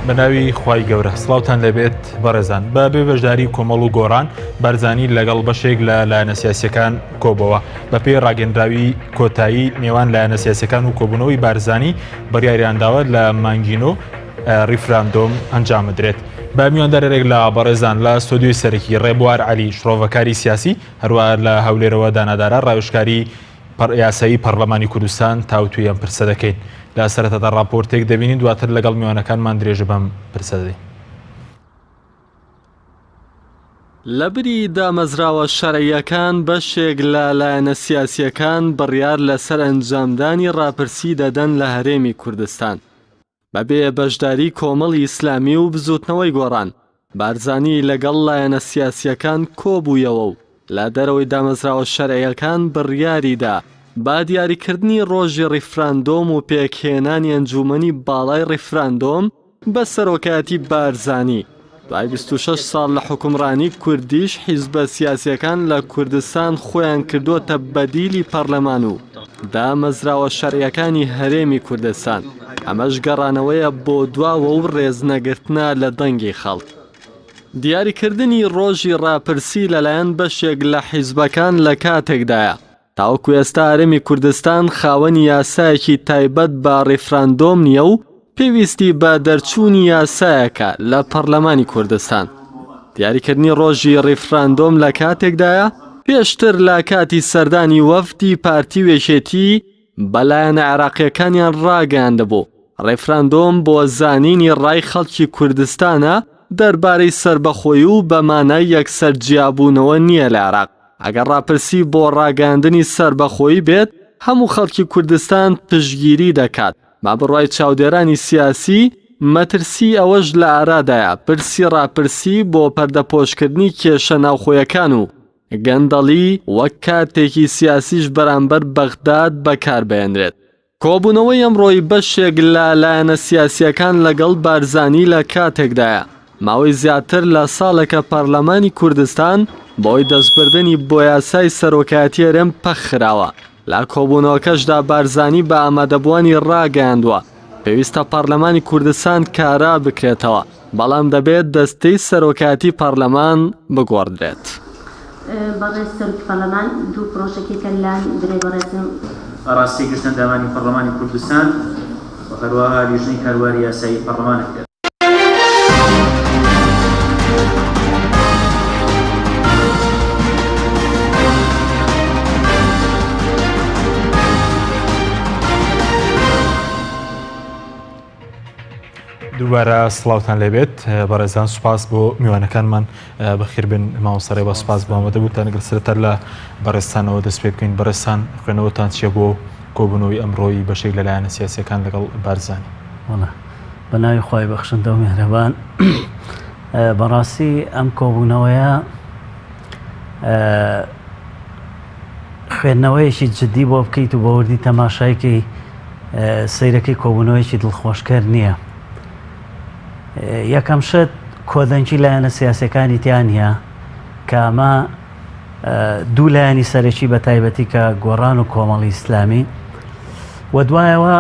بە ناوی خوای گەورە سڵاوتان لێبێت بەڕێزان بە بێ بەشداری کۆمەڵ و گۆڕان بارزانی لەگەڵ بەشێک لە لایەنە سیاسیەکان کۆبەوە بەپێی ڕاگەندراوی کۆتایی نێوان لایەنە سیاسەکان و کۆبوونەوەی بارزانی بڕیاریانداوە لە مانگینۆ ڕیفراندۆم ئەنجام بدرێت بە میواندارێک لە بەڕێزان لە ستۆدیۆی سەرەکی ڕێبوار عەلی شڕۆڤەکاری سیاسی هەروە لە هەولێرەوە دانادارە ڕاوێژکاری یاسایی پەڕلەمانی کوردستان تاوتوێی ئەم پرسە دەکەین. لە سەرەتادا ڕاپۆرتێک دەبینین دواتر لەگەڵ میوانەکانمان درێژە بەم پرسە دەدەین. لەبری دامەزراوە شەرعییەکان بەشێک لە لایەنە سیاسییەکان بڕیار لەسەر ئەنجامدانی ڕاپرسی دەدەن لە هەرێمی کوردستان. بەبێ بەشداری کۆمەڵی ئیسلامی و بزوتنەوەی گۆڕان، بارزانی لەگەڵ لایەنە سیاسییەکان کۆبوویەوە و لە دەرەوەی دامەزراوە شەرعییەکان بڕیاریدا بە دیاریکردنی ڕۆژی ڕیفراندۆم و پێکهێنانی ئەنجوومەنی باڵای ڕیفراندۆم بە سەرۆکایەتی بارزانی، دوای 26 ساڵ لە حوکمڕانی کوردیش حیزبە سیاسیەکان لە کوردستان خۆیان کردۆتە بەدیلی پەڕلەمان و دامەزراوە شەرعیەکانی هەرێمی کوردستان، ئەمەش گەڕانەوەیە بۆ دواوە و ڕێزنەگرتنە لە دەنگی خەڵک. دیاریکردنی ڕۆژی ڕاپرسی لەلایەن بەشێک لە حیزبەکان لە کاتێکدایە، تاوەکو ئێستا هەرێمی کوردستان خاوەنی یاسایەکی تایبەت بە ڕیفراندۆم نییە و پێویستی بە دەرچوونی یاسایەکە لە پەرلەمانی کوردستان. دیاریکردنی ڕۆژی ڕیفراندۆم لە کاتێکدایە، پێشتر لە کاتی سەردانی وەفدی پارتی و یەکێتی بە لایەنە عێراقییەکانیان ڕاگەیاندبوو، ڕیفراندۆم بۆ زانینی ڕای خەڵکی کوردستانە دەربارەی سەربەخۆیی و بە مانای یەکسەر جیابوونەوە نییە لە عێراق. ئەگەر ڕاپرسی بۆ ڕاگەیاندنی سەربەخۆیی بێت، هەموو خەڵکی کوردستان پشتگیری دەکات، بە بڕوای چاودێرانی سیاسی، مەترسیی ئەوەش لە ئارادایە پرسی ڕاپرسی بۆ پەردەپۆشکردنی کێشە ناوخۆیەکان و گەندەڵی وەک کارتێکی سیاسیش بەرامبەر بەغداد بەکاربهێنرێت. کۆبوونەوەی ئەمڕۆی بەشێک لە لایەنە سیاسییەکان لەگەڵ بارزانی لە کاتێکدایە، ماوەی زیاتر لە ساڵێکە پەرلەمانی کوردستان بەهۆی دەستبردنی بۆ یاسای سەرۆکایەتی هەرێم پەکخراوە، لە کۆبوونەوەکەشدا بارزانی بە ئامادەبووانی ڕاگەیاندووە، پێویستە پەرلەمانی کوردستان کارا بکرێتەوە. بەڵام دەبێت دەستەی سەرۆکایەتی پەڕلەمان بگۆڕدرێت. بەڕێز سەرۆکی پەڕلەمان دوو پڕۆژەکەی لان برای بەڕێزم. ئاراستەی گشت ئەندامانی پەڕلەمانی کوردستان و هەروەها لیژنەی کاروباری یاسایی پەڕلەمان ئەکرێت. دووبارە سڵاوتان لێبێت بەڕێزان سوپاس بۆ میوانەکانمان بەخیر بن مامۆستا ڕێبا سوپاس بۆ ئامادەبوونتان لەگەڵ سەرەتا لە بەڕێزتانەوە دەست پێ بکەین بەڕێزتان خوێنەوەتان چییە بۆ کۆبوونەوەی ئەمڕۆی بەشێک لە لایەنە سیاسیەکان لەگەڵ بارزانی؟ وەڵا بە ناوی خوای بەخشندە و میهرەبان بەڕاستی ئەم کۆبوونەوەیە خوێندنەوەیەکی جددی بۆ بکەیت و بەوردی تەماشایکەی سەیرەکەی کۆبوونەوەیەکی دڵخۆشکەر نییە. یەکەم شت کۆدەنگی لایەنە سیاسەکانی تیا نییە کە ئەمە دوو لایەنی سەرەکی بە تایبەتی کە گۆڕان و کۆمەڵی ئیسلامی و دوایەوە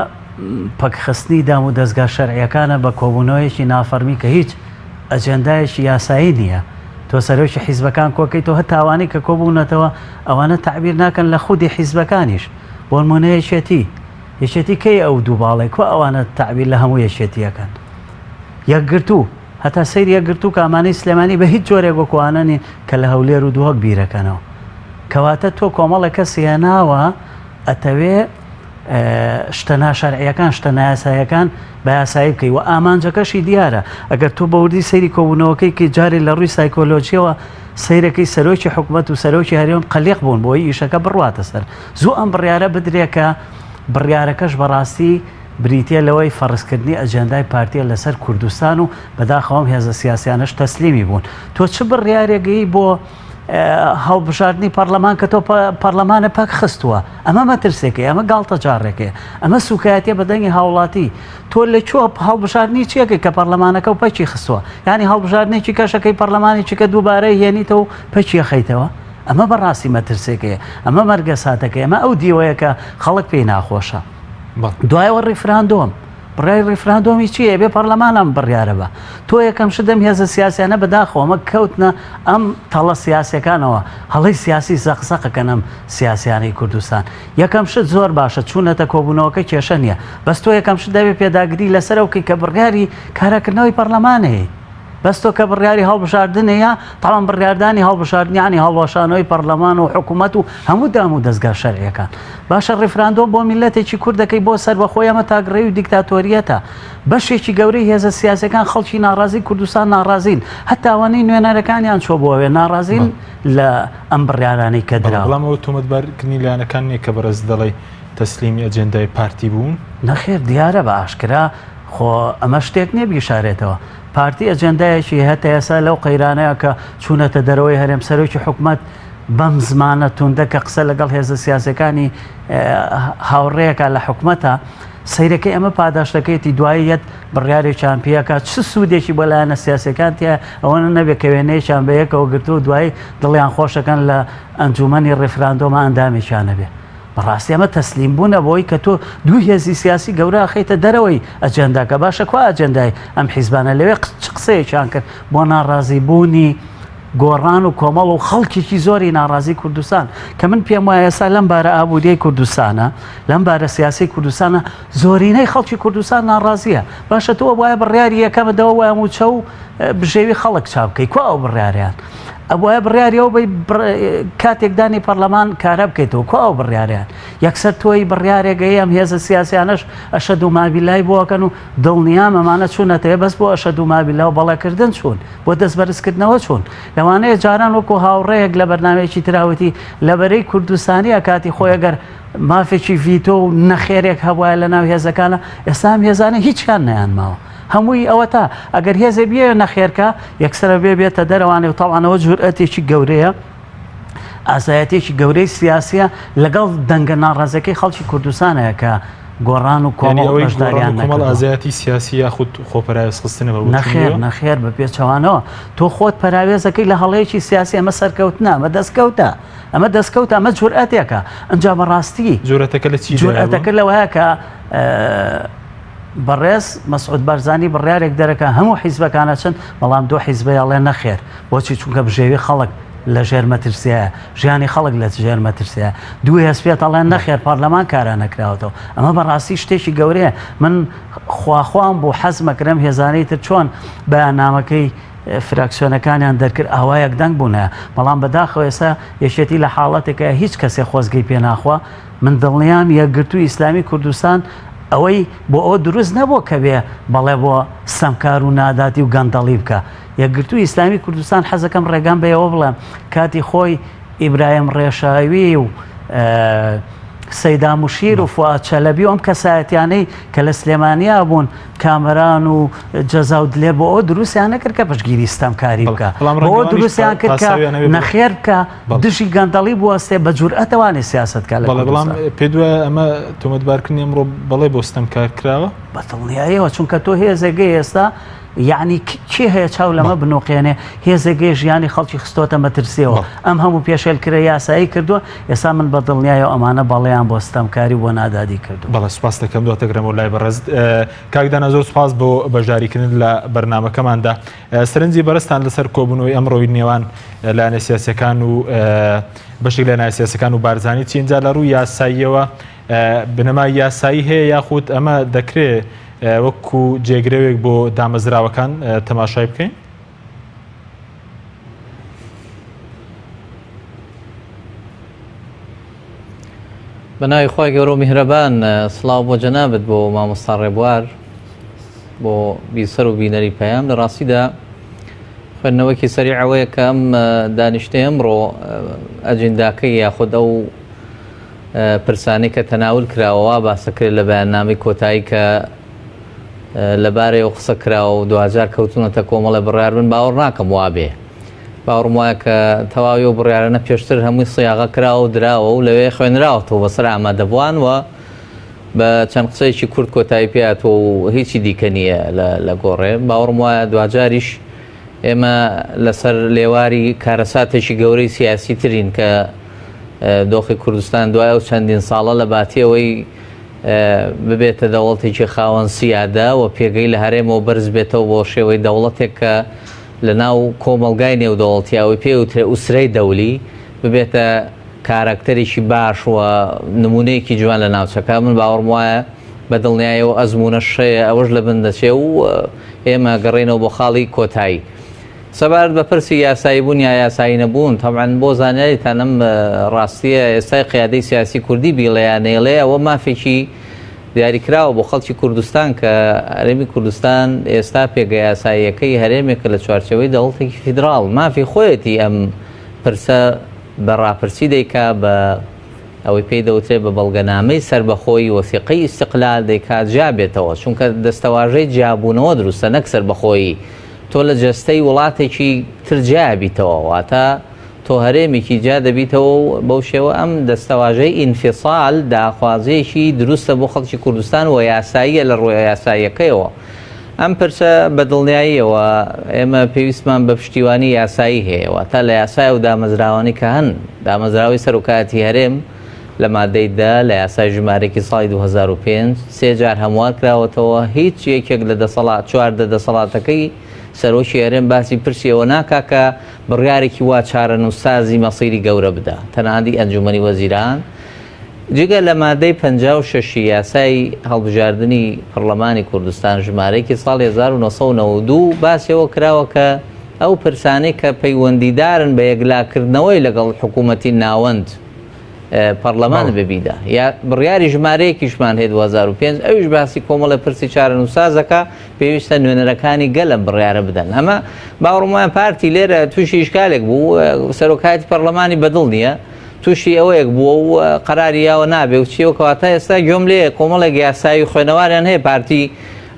پەکخستنی دام و دەستگا شەرعیەکانە بە کۆبوونەوەیەکی نافەرمی کە هیچ ئەجێندایەکی یاسایی نییە تۆ سەرۆکی حیزبەکان کۆکەیتەوە هەتا ئەوانەی کە کۆبوونەتەوە ئەوانە تەعبیر ناکەن لە خودی حیزبەکانیش بۆنمونە یەکێتی یەکێتی کەی ئەو دوو باڵەی کوا ئەوانە تەعبیر لە هەموو یەکێتیەکەن یەکگرتوو هەتا سەیر یەکگرتوو کە ئەمانەی سلێمانی بە هیچ جۆرێک وەکوانە نین کە لە هەولێر و دهۆک بیرەکەنەوە کەواتە تۆ کۆمەڵێک کەسی هێناوە ئەتەوێ شتە ناشەرعیەکان شتە نایاسایەکان بە یاسایی بکەی و ئامانجەکەشی دیارە ئەگەر تۆ بەوردی سەیری کۆبوونەوەکەی کەی جارێ لە ڕووی سایکۆلۆژیەوە سەیرەکەی سەرۆکی حکومەت و سەرۆکی هەرێم قەلیق بوون بۆی ئیشەکە بڕواتە سەر زوو ئەم بڕیارە بدرێ کە بڕیارەکەش بەڕاستی بریتیە لەوەی فەڕزکردنی ئەجێندای پارتیە لەسەر کوردستان و بەداخەوە ئەم هێزە سیاسیانەش تەسلیمی بوون تۆ چ بڕیارێک بۆ هەڵبژاردنی پەرلەمان کە تۆ پەرلەمانە پەک خستووە ئەمە مەترسێکەیە ئەمە گاڵتە جاڕێکەیە ئەمە سوکایەتە بە دەنگی هاوڵاتی تۆ لە کوێ هەڵبژاردنی چیەکەی کە پەرلەمانەکە و پەکی خستووە یعنی هەڵبژاردنێکی کەشەکەی پەرلەمانێکی کە دووبارە هێنیتەوە و پەکی خەیتەوە ئەمە بەڕاستی مەترسێکەیە ئەمە مەرگە ساتەکەی ئەمە ئەو دیوەیە کە خەڵک پێی ناخۆشە دوایەوە ڕیفراندۆم. بڕیاری ڕیفراندۆمی چییە؟ ئەبێ پەڕلەمان ئەم بڕیارە بە. تۆ یەکەم شت ئەم هێزە سیاسیانە بەداخەوە ئەمە کەوتنە ئەم تەڵە سیاسیەکانەوە هەڵەی سیاسی زەق زەقەکەن ئەم سیاسیانەی کوردستان. یەکەم شت زۆر باشە چوونەتە کۆبوونەوەکە کێشە نییە بەس تۆ یەکەم شت دەبێ پێداگری لەسەر ئەو بکەی کە بڕیاری کاراکردنەوەی پەڕلەمانەیە. بەس تۆ کە بڕیاری هەڵبژاردنەیە تاوان بڕیاردانی هەڵبژاردن یانی هەڵوەشانەوەی پەڕلەمان و حکوومەت و هەموو دام و دەزگا شەرعیەکان. باشە ڕیفراندۆم بۆ میللەتێکی کورد دەکەی بۆ سەربەخۆی ئەمە تاکڕەوی و دیکتاتۆریەتە. بەشێکی گەورەی هێزە سیاسیەکان خەڵکی ناڕازی کوردستان ناڕازین هەتا ئەوانەی نوێنەرەکانیان چوە بۆ ئەوێ ناڕازین لە ئەم بڕیارانەی کە دراوە. بەڵام ئەوە تۆمەتبارکردنی لایەنەکان نیە کە بەڕێزت دەڵێی تەسلیمی ئەجێندای پارتی بوون؟ نەخێر دیارە بە ئاشکرا خۆ ئەمە شتێک نیە بیشارێتەوە. پارتی ئەجێندایەکی هەیە تا ئێستا لەو قەیرانەیە کە چوونەتە دەرەوەی هەرێم سەرۆکی حکومەت بەم زمانە توندە کە قسە لەگەڵ هێزە سیاسەکانی هاوڕێیەکە لە حکومەتە سەیرەکەی ئەمە پاداشتەکەیتی دوایی یەت بڕیارێکیان پێکا چ سوودێکی بۆ لایەنە سیاسەکان تیا ئەوەنە نەبێت کە وێنەیەکیان بە یەکەوە گرتووە دوایی دڵیان خۆشەکەن لە ئەنجومەنی ڕیفراندۆمە ئەندامێکیان نەبێ. بەڕاستی ئەمە تەسلیم بوونە بۆی کە تۆ دوو هێزی سیاسی گەورە ئەخەیتە دەرەوەی ئەجێنداکە باشە کوا ئەجێندای ئەم حیزبانە لەوێ چ قسەیەکیان کرد بۆ ناڕازی بوونی گۆڕان و کۆمەڵ و خەڵکێکی زۆری ناڕازی کوردستان کە من پێم وایە ئێستا لەم بارە ئابووریەی کوردستانە لەم بارە سیاسی کوردستانە زۆرینەی خەڵکی کوردستان ناڕازیە باشە تۆ وایە بڕیاری یەکەمە دەوە وایە موچە و بژێوی خەڵک چاپ بکەی کوا ئەو بڕیاریان ئەبوایە بڕیاری ئەو بەی کاتێک دانی پەرلەمان کارا بکەیتەوە کوا ئەو بڕیاریان یەکسەر تۆی بڕیارێک ئەی ئەم هێزە سیاسیانەش ئەشەد و مابیلای بۆکەن و دڵنیام ئەمانە چوونەتەوە بەس بۆ ئەشەد و مابیلا و بەڵێکردن چوون بۆ دەست بەرزکردنەوە چوون لەوانەیە جاران وەکو هاوڕێیەک لە بەرنمەیەکی تراوتی لە بەرەی کوردستانیە کاتی خۆی ئەگەر مافێکی ڤیتۆ و نەخێرێک هەبوایە لە ناو هێزەکانە ئێستا ئەم هێزانە هیچیان نەیان ماوە هەمووی ئەوەتا ئەگەر هێزێ بیەوێ نەخێرکا یەکسەر ئەبێ بێتە دەرەوانێ و تەبعەن ئەوە جورئەتێکی گەورەیە ئازایەتێکی گەورەی سیاسیە لەگەڵ دەنگە ناڕازەکەی خەڵکی کوردستانەیە کە گۆڕان و کۆمەڵ بەشداریان کۆمەڵ ئازایەتی سیاسی یاخود خۆ پەراوێزخستنە بە نەخێر نەخێر بە پێچەوانەوە تۆ خۆت پەراوێزەکەی لە هەڵەیەکی سیاسی ئەمە سەرکەوتنە ئەمە دەستکەوتە ئەمە دەستکەوتە ئەمە جورئەتێکە ئەنجا بەڕاستی جورئەتەکە لە چی جورئەتەکە لەوەیە کە بەڕێز مەسعود بارزانی بڕیارێک دەرەکا هەموو حیزبەکان ئەچن بەڵام دوو حیزبەی ئەڵێ نەخێر بۆچی چونکە بژێوی خەڵک لە ژێر مەترسیایە ژیانی خەڵک لە ژێر مەترسیایە دوو هێز پێت ئەڵێن نەخێر پەرلەمان کارا نەکراوەتەوە ئەمە بەڕاستی شتێکی گەورەیە من خواخوام بوو حەزمەکرم هێزانەی تر چۆن بەیاننامەکەی فراکسیۆنەکانیان دەرکرد ئاوا یەکدەنگ بوونە بەڵام بەداخەوە ئێستا یەکێتی لە حاڵەتێکە هیچ کەسێ خۆزگەی پێ ناخوا من دڵنیام یەکگرتووی ئیسلامی کوردستان ئەوەی بۆ ئەوە دروست نەبووە کە بێ بەڵێ بۆ ستەمکار و نادادی و گەندەڵی بکا. یەکگرتووی ئیسلامی کوردستان حەزەکەم ڕێگام بە ئێوە بڵێم کاتی خۆی ئیبراهیم ڕێشاوی و سەیدا مشیر و فوئاد چەلەبی و ئەم کەسایەتیانەی کە لە سلێمانیا بوون کامەران و جەزا و دلێر بۆ ئەوە دروستیان نەکرد کە پشتگیری ستەمکاری بکا بۆ ئەوە دروستیان کرد کە نەخێر بکا دژی گەندەڵی بوەستێ بە جورئەتەوانێ سیاسەت کا لە بەڵێ بەڵام پێت وایە ئەمە تۆمەتبارکردنی ئەمڕۆ بەڵێ بۆ ستەمکار کراوە؟ بە دڵنیاییەوە چونکە تۆ هێزێگەی ئێستا یعنی کێ هەیە چاو لەمە بنوقێنێ هێزێگەی ژیانی خەڵکی خستۆتە مەترسیەوە ئەم هەموو پێشێلکرە یاسایی کردووە ئێستا من بە دڵنیایەوە ئەمانە بەڵێیان بۆ ستەمکاری و بۆ نادادی کردووە. بەڵێ سوپاست دەکەم دواتر دەگەڕێمەوە لای بەڕێزت کاک دانا زۆر سوپاس بۆ بەشداریکردن لە بەرنامەکەماندا سەرنجی بەڕێزتان لەسەر کۆبوونەوەی ئەمڕۆی نێوان لایەنە سیاسەکان و بەشێک لە لایەنە سیاسەکان و بارزانی چی ئینجا لە ڕووی یاساییەوە بنەمای یاسایی هەیە یاخود ئەمە دەکرێ وەکو جێگرەوێک بۆ دامەزراوەکان تەماشای بکەین؟ بە ناوی خوای گەورە و میهرەبان سڵاو بۆ جەنابت بۆ مامۆستا ڕێبوار بۆ بیسەر و بینەری پەیام لە ڕاستیدا خوێندنەوەکی سەری ئەوەیە کە ئەم دانیشتەی ئەمڕۆ ئەجنداکەی یاخود ئەو پرسانەی کە تەناول کراوە وا باسەکرێت لە بەیاننامەی کۆتایی کە لەبارەیەوە قسە کراوە و دواجار کەوتونەتە کۆمەڵێ بڕیار من باوەڕ ناکەم وابێ باوەڕم وایە کە تەواوی ئەو بڕیارانە پێشتر هەمووی سیاغە کراوە و دراوە و لەوێ خوێنراوەتەوە بەسەر ئامادەبووان و بە چەند قسەیەکی کورت کۆتایی پێهاتووە و هیچی دیکە نییە لە گۆڕێ باوەڕم وایە دواجاریش ئێمە لەسەر لێواری کارەساتێکی گەورەی سیاسی ترین کە دۆخی کوردستان دوای ئەو چەندین ساڵە لە باتیەوەی ببێتە دەوڵەتێکی خاوەن سیادە و پێگەی لە هەرێمەوە بەرز بێتەوە بۆ شێوەی دەوڵەتێک کە لە ناو کۆمەڵگای نێودەوڵەتی ئەوەی پێ وترێ ئوسرەی دەولی ببێتە کاراکتەرێکی باش و نمونەیەکی جوان لە ناوچەکە. من باوەڕم وایە بە دڵنیایەوە ئەزموونەش هەیە ئەوەش لە بن دەچێ و ئێمە گەڕێینەوە بۆ خاڵی کۆتایی. سەبارەت بە پرسی یاسایی بوون یا یاسایی نەبوون، تەبعەن بۆ زانیاریتان ئەم ڕاستییە ئێستای قیادەی سیاسی کوردی بیڵێ یا نەیڵێ ئەوە مافێکی دیاریکراوە بۆ خەڵکی کوردستان کە هەرێمی کوردستان ئێستا پێگە یاساییەکەی هەرێمێکە لە چوارچێوەی دەوڵەتێکی فیدراڵ مافی خۆیەتی ئەم پرسە بە ڕاپرسی دەیکا بە ئەوەی پێی دەوترێت بە بەڵگەنامەی سەربەخۆیی وەسیقەی ئیستقلال دەیکات جیا بێتەوە چونکە دەستەواژەی جیابوونەوە دروستە نەک سەربەخۆیی تۆ لە جەستەی وڵاتێکی تر جیا بیتەوە واتە تۆ هەرێمێکی جیا دەبیتەوە و بەو شێوە ئەم دەستەواژەی ئینفیسال داخوازیەکی دروستە بۆ خەڵکی کوردستان و یاساییە لە ڕووە یاساییەکەیەوە ئەم پرسە بە دڵنیاییەوە ئێمە پێویستمان بە پشتیوانی یاسایی هەیە، واتە لە یاسای ئەو دامەزراوانەی کە هەن، دامەزراوەی سەرۆکایەتی هەرێم لە مادەی دە لە یاسای ژمارەیەکی ساڵی 2005 سێ جار هەموار کراوەتەوە، هیچ یەکێک لە دەسەڵات 14 دەسەڵاتەکەی سەرۆکی هەرێم باسی پرسی ئەوە ناکا کە بڕیارێکی وا چارەنووسسازی مەسیری گەورە بدا، تەنانەتی ئەنجوومەنی وەزیران جگە لە مادەی 56 ی یاسای هەڵبژاردنی پەڕلەمانی کوردستان ژمارەیەکی ساڵی 1992 باسی ئەوە کراوە کە ئەو پرسانەی کە پەیوەندیدارن بە یەکلاکردنەوەی لەگەڵ حکوومەتی ناوەند پەڕلەمان ببیدا یا بڕیاری ژمارەیەکیشمان هەیە 2005 ئەویش باسی کۆمەڵە پرسی چارەنووسسازەکە پێویستە نوێنەرەکانی گەل ئەم بڕیارە بدەن ئەمە باوەڕم وایە پارتی لێرە تووشی ئیشکالێک بوو سەرۆکایەتی پەڕلەمانی بەدڵ نییە تووشی ئەوەیەک بووە و قەراری یاوە نابێ و چیەوە کەواتە ئێستا گوێم لێیە کۆمەڵێک یاسایی و خوێنەواریان هەیە پارتی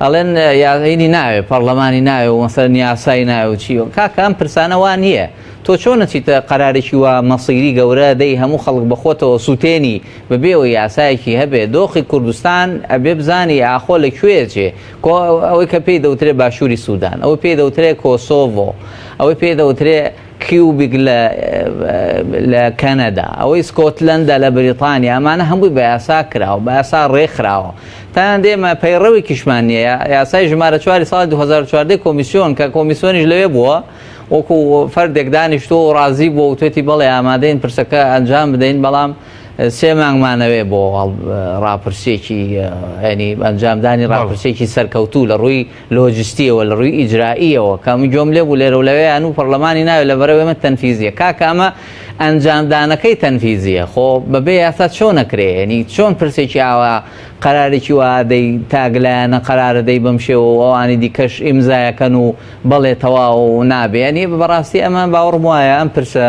ئەڵێن یاهینی ناوێ پەڕلەمانی ناوێ و مەسەلەن یاسایی ناوێ و چیەوە کاکە ئەم پرسانە وا نییە تۆ چۆن ئەچیتە قەرارێکی وا مەسیری گەورە دەی هەموو خەڵک بە خۆتەوە سووتێنی بەبێ ئەوەی یاسایەکی هەبێ دۆخی کوردستان ئەبێ بزانی ئاخۆ لە کوێ ئەچێ کۆ ئەوەی کە پێی دەوترێ باشووری سوودان ئەوەی پێی دەوترێ کۆسۆڤۆ ئەوەی پێی دەوترێ کیوبیک لە لە کەنەدا، ئەوەی سکۆتلەندا لە بریتانیا، ئەمانە هەمووی بە یاسا کراوە، بە یاسا ڕێکخراوە. تەنانەت ئێمە پەیڕەوێکیشمان نییە، یاسای ژمارە چواری ساڵی 2014 کۆمیسیۆن کە کۆمیسیۆنیش لەوێ بووە، وەکو فەردێک دانیشتووە و ڕازی بووە و توێتی بەڵێ ئامادەین پرسەکە ئەنجام بدەین، بەڵام سێ مانگمانەوێ بۆ ڕاپرسییەکی یانی ئەنجامدانی ڕاپرسییەکی سەرکەوتوو لە ڕووی لۆجستیەوە لە ڕووی ئیجرائیەوە کە من گوێم لێ بوو لێرە و لەوێیان و پەڕلەمانی ناوێ لەبەرئەوەی ئەمە تەنفیزیە کاکە ئەمە ئەنجامدانەکەی تەنفیزیە خۆ بەبێ یاسا چۆن ئەکرێ یعنی چۆن پرسێکی ئاوا قەرارێکی وا دەی تاک لایەنە قەرارە دەی بەم شێوە و ئەوانی دیکەش ئیمزایەکەن و بەڵێ تەواو و نابێ یعنی بەڕاستی ئەمە باوەڕم وایە ئەم پرسە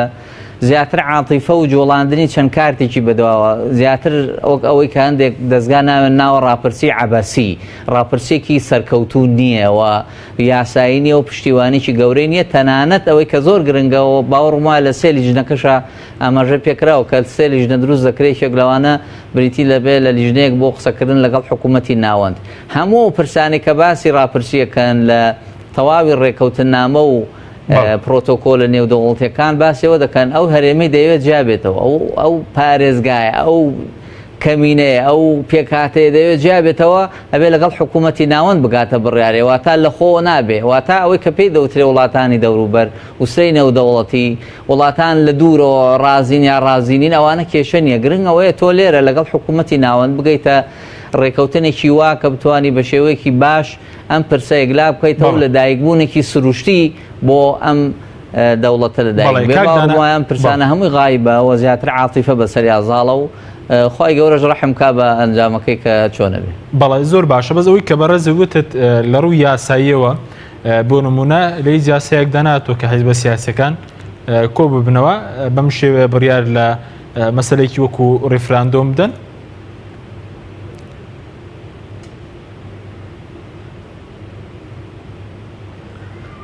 زیاتر عاتیفە و جوڵاندنی چەند کارتێکی بەدواوە، زیاتر وەک ئەوەی کە هەندێک دەزگا ناویان ناوە ڕاپرسی عەبەسی، ڕاپرسیەکی سەرکەوتوو نییە و یاسایی نییە و پشتیوانیی گەورەی نییە، تەنانەت ئەوەی کە زۆر گرنگە و باوەڕم وایە لە سێ لیژنەکەشا ئاماژەی پێکراوە کە سێ لیژنە دروست دەکرێت یەکێک لەوانە بریتی دەبێت لە لیژنەیەک بۆ قسەکردن لەگەڵ حکوومەتی ناوەند هەموو ئەو پرسانەی کە باسی ڕاپرسییەکەن لە تەواوی ڕێکەوتننامە و پرۆتۆکۆلە نێودەوڵەتیەکان باسی ئەوە دەکەن ئەو هەرێمەی دەیەوێت جیا بێتەوە ئەو ئەو پارێزگایە ئەو کەمینەیە ئەو پێکهاتەیە دەیەوێت جیا بێتەوە ئەبێ لەگەڵ حکوومەتی ناوەند بگاتە بڕیارێ واتا لە خۆوە نابێ واتا ئەوەی کە پێی دەوترێ وڵاتانی دەوروبەر وسرەی نێودەوڵەتی وڵاتان لە دوورەوە ڕازین یا ڕازی نین ئەوانە کێشە نییە گرنگ ئەوەیە تۆ لێرە لەگەڵ حکوومەتی ناوەند بگەیتە ڕێکەوتنێکی وا کە بتوانی بە شێوەیەکی باش ئەم پرسە یەکلا بکەیتەوە و لەدایکبوونێکی سروشتی بۆ ئەم دەوڵەتە لەدایک بێ. باوەڕم وایە ئەم پرسانە هەمووی غایبە و زیاتر عاتیفە بەسەریا زاڵە و خوای گەورەش ڕەحم کا بە ئەنجامەکەی کە چۆنە بێ. بەڵێ زۆر باشە بەس ئەوەی کە بەڕێزت وتت لە ڕووی یاساییەوە بۆ نمونە لە هیچ یاسایەکدا ناتوە کە حیزبە سیاسەکان کۆ ببنەوە بەم شێوەیە بڕیار لە مەسەلێکی وەکو ڕیفراندۆم بدەن.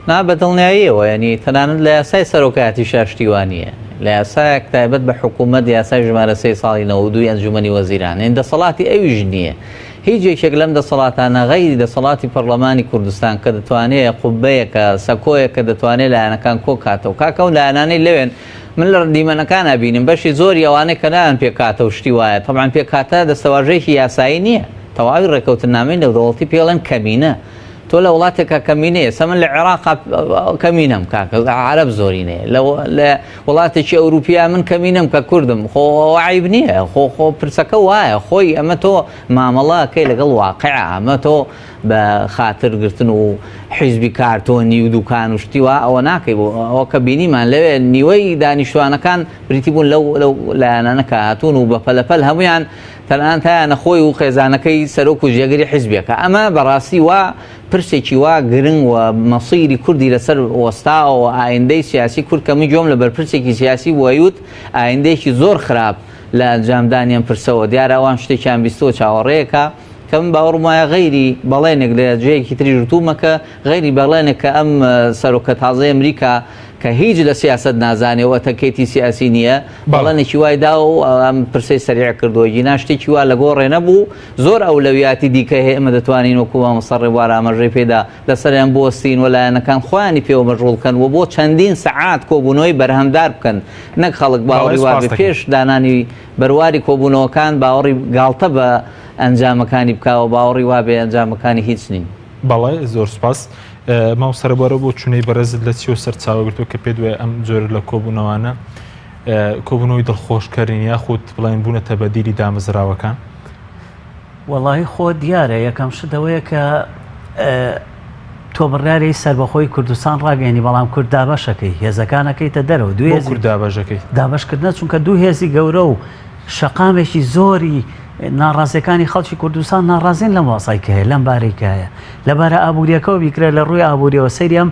نا بە دڵنیاییەوە یعنی تەنانەت لە یاسای سەرۆکایەتیشا شتی وا نییە لە یاسایەک تایبەت بە حکوومەت یاسای ژمارە سێ ساڵی 92 ئەنجومەنی وەزیران یعنی دەسەڵاتی ئەویش نییە هیچ یەکێک لەم دەسەڵاتانە غەیری دەسەڵاتی پەرلەمانی کوردستان کە دەتوانێت قوبەیەکە سەکۆیەکە دەتوانێت لایەنەکان کۆکاتەوە کاکە ئەو لایەنانەی لەوێن من لە دیمەنەکانا بینیم بەشی زۆری ئەوانەی کە ناویان پێکهاتە و شتی وایە تەبعەن پێکهاتە دەستەواژەیەکی یاسایی نییە تەواوی ڕێکەوتننامەی نێودەوڵەتی پێی ئەڵێن کەمینە تۆ لە وڵاتێکا کەمینەیە ئێستا من لە عێراقا کەمینەم کاکە عەرەب زۆرینەیە لە وڵاتێکی ئەوروپیا من کەمینەم کە کوردم خۆ ئەوە عەیب نییە خۆ خۆ پرسەکە وایە خۆی ئەمە تۆ مامەڵەکەی لەگەڵ واقعە ئەمە تۆ بە خاتر گرتن و حیزبی کارتۆنی و دوکان و شتی وا ئەوە ناکەی بۆ ئەوە کە بینیمان لەوێ نیوەی دانیشتوانەکان بریتی بوون لەو لەو لایەنانە کە هاتوون و بە پەلەپەل هەمویان تەنانەت هەیانە خۆی و خێزانەکەی سەرۆک و جێگری حیزبێکە ئەمە بەڕاستی وا پرسێکی وا گرنگ و مەسیری کوردی لەسەر وەستاوە و ئایندەی سیاسی کورد کە من گوێم لە بەرپرسێکی سیاسی بوو ئەیوت ئایندەیەکی زۆر خراپ لە ئەنجامدانی ئەم پرسەوە دیارە ئەوان شتێکیان بیستووە چاوەڕێیەکە کە من باوەڕم وایە غەیری بەڵێنێک لە جێیەکی تریش وتوومە کە غەیری بەڵێنێک کە ئەم سەرۆکە تازەی ئەمریکا کە هیچ لە سیاسەت نازانێ و ئەتەکێتی سیاسی نییە بەڵێنێکی وای دا و ئەم پرسەی سەریع کردووە گینا شتێکی وا لە گۆڕێ نەبوو زۆر ئەولەویاتی دیکە هەیە ئێمە دەتوانین وەکو مامۆستا ڕێبوار ئاماژەی پێدا لەسەریان بوەستین و لایەنەکان خۆیانی پێوە مەشغوڵ کەن و بۆ چەندین سەعات کۆبوونەوەی بەرهەمدار بکەن نەک خەڵک باوەڕی وابێ پێش دانانی بەرواری کۆبوونەوەکان باوەڕی گاڵتە بە ئەنجامەکانی بکا و باوەڕی وابێ ئەنجامەکانی هیچ نین. بەڵێ زۆر سوپاس. مامۆستا رێبوار ئەو بۆچوونەی بەڕێزت لە چیەوە سەرچاوە گرتووە کە پێت وایە ئەم جۆرە لە کۆبوونەوانە کۆبوونەوەی دڵخۆشکەرین یاخود بڵێن بوونەتە بەدیلی دامەزراوەکان؟ وەڵاهی خۆ دیارە یەکەم شت ئەوەیە کە تۆ بڕیاری سەربەخۆی کوردستان ڕاگەێنی بەڵام کورد دابەشەکەی هێزەکانەکەیتە دەرەوە دوو هێزی کورد دابەشەکەی دابەشکردنە چونکە دوو هێزی گەورە و شەقامێکی زۆری ناڕازیەکانی خەڵکی کوردستان ناڕازین لەم وەزعەی کە هەیە لەم بارەی کە هەیە لە بارە ئابووریەکەوە بیکرە لە ڕووی ئابووریەوە سەیری ئەم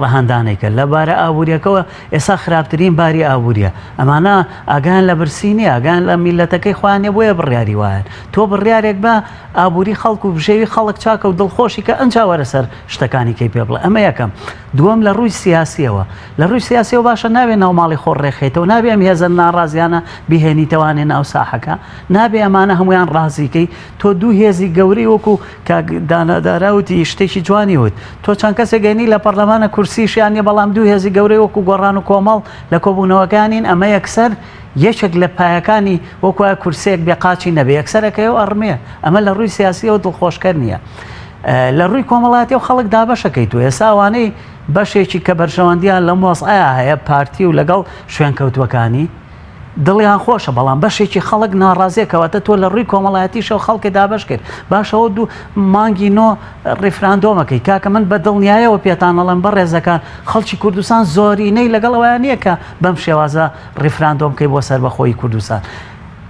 ڕەهەندانەی کە لە بارە ئابووریەکەوە ئێستا خراپترین باری ئابووریە ئەمانە ئاگایان لە برسی نییە ئاگایان لە میلەتەکەی خۆیان نیە بۆیە بڕیاری وایە تۆ بڕیارێک بە ئابووری خەڵک و بژێوی خەڵک چاکە و دڵخۆشی کە ئەنجا وەرە سەر شتەکانی کەی پێ بڵێ ئەمە یەکەم دووەم لە ڕووی سیاسیەوە لە ڕووی سیاسیەوە باشە نابێ ناو ماڵی خۆ ڕێکخەیتەوە نابێ ئەم هێزە ناڕازیانە بیهێنیتەوانێ ناو ساحەکە نابێ ئەمانە هەمویان ڕازیکەی تۆ دوو هێزی گەورەی وەکو کاک دانا دارا وتی شتێکی جوانی وت تۆ چەند کەسێک گەنی لە پەرلەمانە کورسیشیان نیە بەڵام دوو هێزی گەورەی وەکو گۆڕان و کۆمەڵ لە کۆبوونەوەکانین ئەمە یەکسەر یەکێک لە پایەکانی وەکو کورسێک بێ قاچی نەبێ یەکسەرەکەی و ئەڕمێ ئەمە لە ڕووی سیاسیەوە دڵخۆشکەر نییە لە ڕووی کۆمەڵاتی و خەڵک دابەشەکەی تو ئێستا ئەوانەی بەشێکی کە بەرژەوەندیان لەم وەزعەیا هەیە پارتی و لەگەڵ شوێنکەوتووەکانی دڵیان خۆشە بەڵام بەشێکی خەڵک ناڕازیە کەواتە تۆ لە ڕووی کۆمەڵایەتیشەوە خەڵکت دابەش کرد باشە ئەوە دوو مانگی نۆ ڕیفراندۆمەکەی کاکە من بە دڵنیایەوە پێتان ئەڵێم بەڕێزەکان خەڵکی کوردستان زۆرینەی لەگەڵ ئەوەیان نییە کە بەم شێوازە ڕیفراندۆم بکەی بۆ سەربەخۆیی کوردستان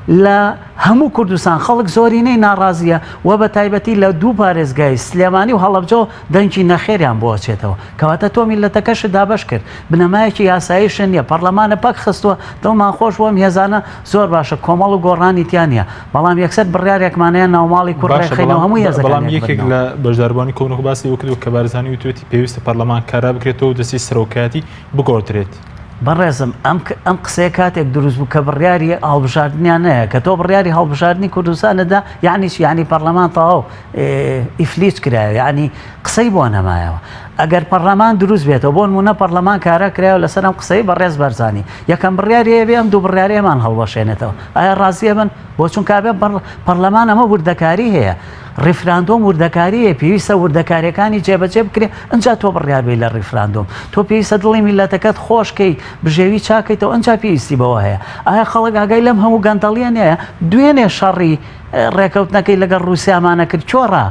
لە هەموو کوردستان خەڵک زۆرینەی ناڕازیە و بە تایبەتی لە دوو پارێزگای سلێمانی و هەڵەبجەوە دەنگی نەخێریان بۆ ئەچێتەوە کەواتە تۆ میللەتەکەشت دابەش کرد بنەمایەکی یاساییشت نیە پەڕلەمانە پەک خستووە دڵمان خۆش بوو ئەم هێزانە زۆر باشە کۆمەڵ و گۆڕانی تیا نیە بەڵام یەکسەر بڕیارێکمان هەیە ناوماڵی کورد باشە ڕێکخەینەوە بەڵام هەموو هێزەکان بەڵام یەک یەکێک ببنەوە. لە بەشداربووانی کۆبوونەوەکە باسی ئەوە کردووە کە بارزانی وتوویەتی پێویستە پەرلەمان کارا بکرێتەوە و دەستەی سەرۆکایەتی بگۆڕدرێت. بەڕێزم ئەم ئەم قسەیە کاتێک دروست بوو کە بڕیاری هەڵبژاردنیان نەیە کە تۆ بڕیاری هەڵبژاردنی کوردستانت دا یەعنی چی یەعنی پەڕلەمان تەواو ئیفلیج کرایەوە یەعنی قسەی بۆ نەمایەوە ئەگەر پەڕلەمان دروست بێتەوە بۆ نمونە پەڕلەمان کارا کرایەوە لەسەر ئەم قسەی بەڕێز بەرزانی یەکەم بڕیاری هەیە بێ ئەم دوو بڕیارەیەمان هەڵوەشێنێتەوە ئایا ڕازیە بن بۆ چونکە ئەبێ پەڕلەمان ئەمە وردەکاری هەیە ڕیفراندۆم وردەکاری هەیە پێویستە وردەکاریەکانی جێبەجێ بکرێ ئنجا تۆ بڕیار بەی لە ڕیفراندۆم تۆ پێویستە دڵی میللەتەکەت خۆش کەی بژێوی چاکەیتەوە ئنجا پێویستی بەوە هەیە ئایا خەڵک ئاگای لەم هەموو گەندەڵیە نیە دوێنێ شەڕی ڕێکەوتنەکەی لەگەڵ ڕوسیامانە کرد چۆڕا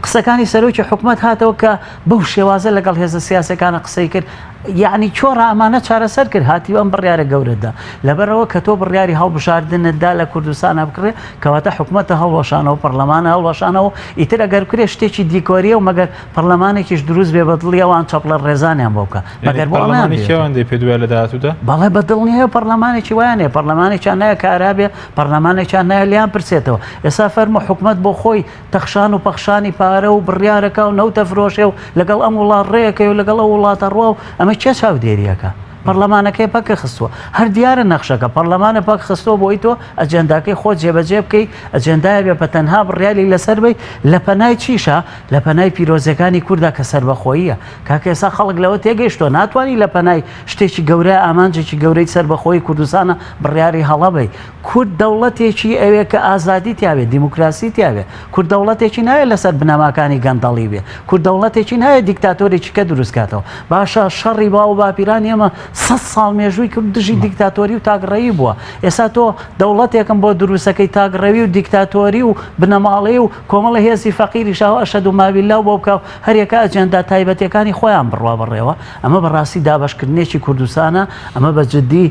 قسەکانی سەرۆکی حکومەت هاتەوە کە بەو شێوازە لەگەڵ هێزە سیاسەکانە قسەی کرد یەعنی چۆڕا ئەمانە چارەسەر کرد هاتی و ئەم بڕیارە گەورەت دا لەبەرئەوە کە تۆ بڕیاری هەڵبژاردنت دا لە کوردستانا بکڕێ کەواتە حکومەتە هەڵوەشانەوە پەڕلەمانە هەڵوەشانەوە ئیتر ئەگەر بکرێ شتێکی دیکۆریە و مەگەر پەڕلەمانێکیش دروست بێ بە دڵی ئەوان چەپڵە ڕێزانیان بۆ بکا مەگەر بۆ ئەمەیان پەڕلەمانی بێت کێوان دێ پێت وایە لە داهاتوودا؟ بەڵێ بە دڵنیایەوە پەڕلەمانێکی وایان هەیە پەڕلەمانێکیان نایە کارا بێ پەڕلەمانێکیان نایە لێیان پرسێتەوە ئێستا فەرموو حکومەت بۆ خۆی تەخشان و پەخشانی پارە و بڕیارەکا و نەوت ئەفرۆشێ و لەگەڵ ئەم وڵات ڕێ ئەکەی و لەگەڵ ئەو وڵات ئەڕوا و ئەمە کێ چاودێری ئەکا؟ پەرلەمانەکەی پەکە خستووە. هەر دیارە نەخشەکە، پەرلەمانە پەک خستووە بۆی تۆ ئەجێنداکەی خۆت جێبەجێ بکەی، ئەجێندایە بێ بە تەنها بڕیاری لەسەر بەی، لە پەنای چیشا؟ لە پەنای پیرۆزیەکانی کوردا کە سەربەخۆییە. کاکە ئێستا خەڵک لەوە تێگەیشتووە ناتوانی لە پەنای شتێکی گەورە ئامانجێکی گەورەی سەربەخۆیی کوردستانە بڕیاری هەڵە بەی. کورد دەوڵەتێکی ئەوێ کە ئازادی تیابێ، دیموکراسی تیابێ. کورد دەوڵەتێکی ناوێ لەسەر بنەماکانی گەندەڵی بێ. کورد دەوڵەتێکی ناوێ دیکتاتۆرێکی کە دروست کاتەوە. باشە شەڕی باو و باپیرانی ئێمە سەد ساڵ مێژووی کورد دژی دیکتاتۆری و تاکڕەوی بووە. ئێستا تۆ دەوڵەتێکم بۆ دروستەکەی تاکڕەوی و دیکتاتۆری و بنەماڵەی و کۆمەڵە هێزی فەقیری شاو ئەشەد و مابیللا و بۆ بکا و هەریەکە ئەجێندا تایبەتیەکانی خۆیان بڕوا بەڕێوە. ئەمە بەڕاستی دابەشکردنێکی کوردستانە. ئەمە بە جدی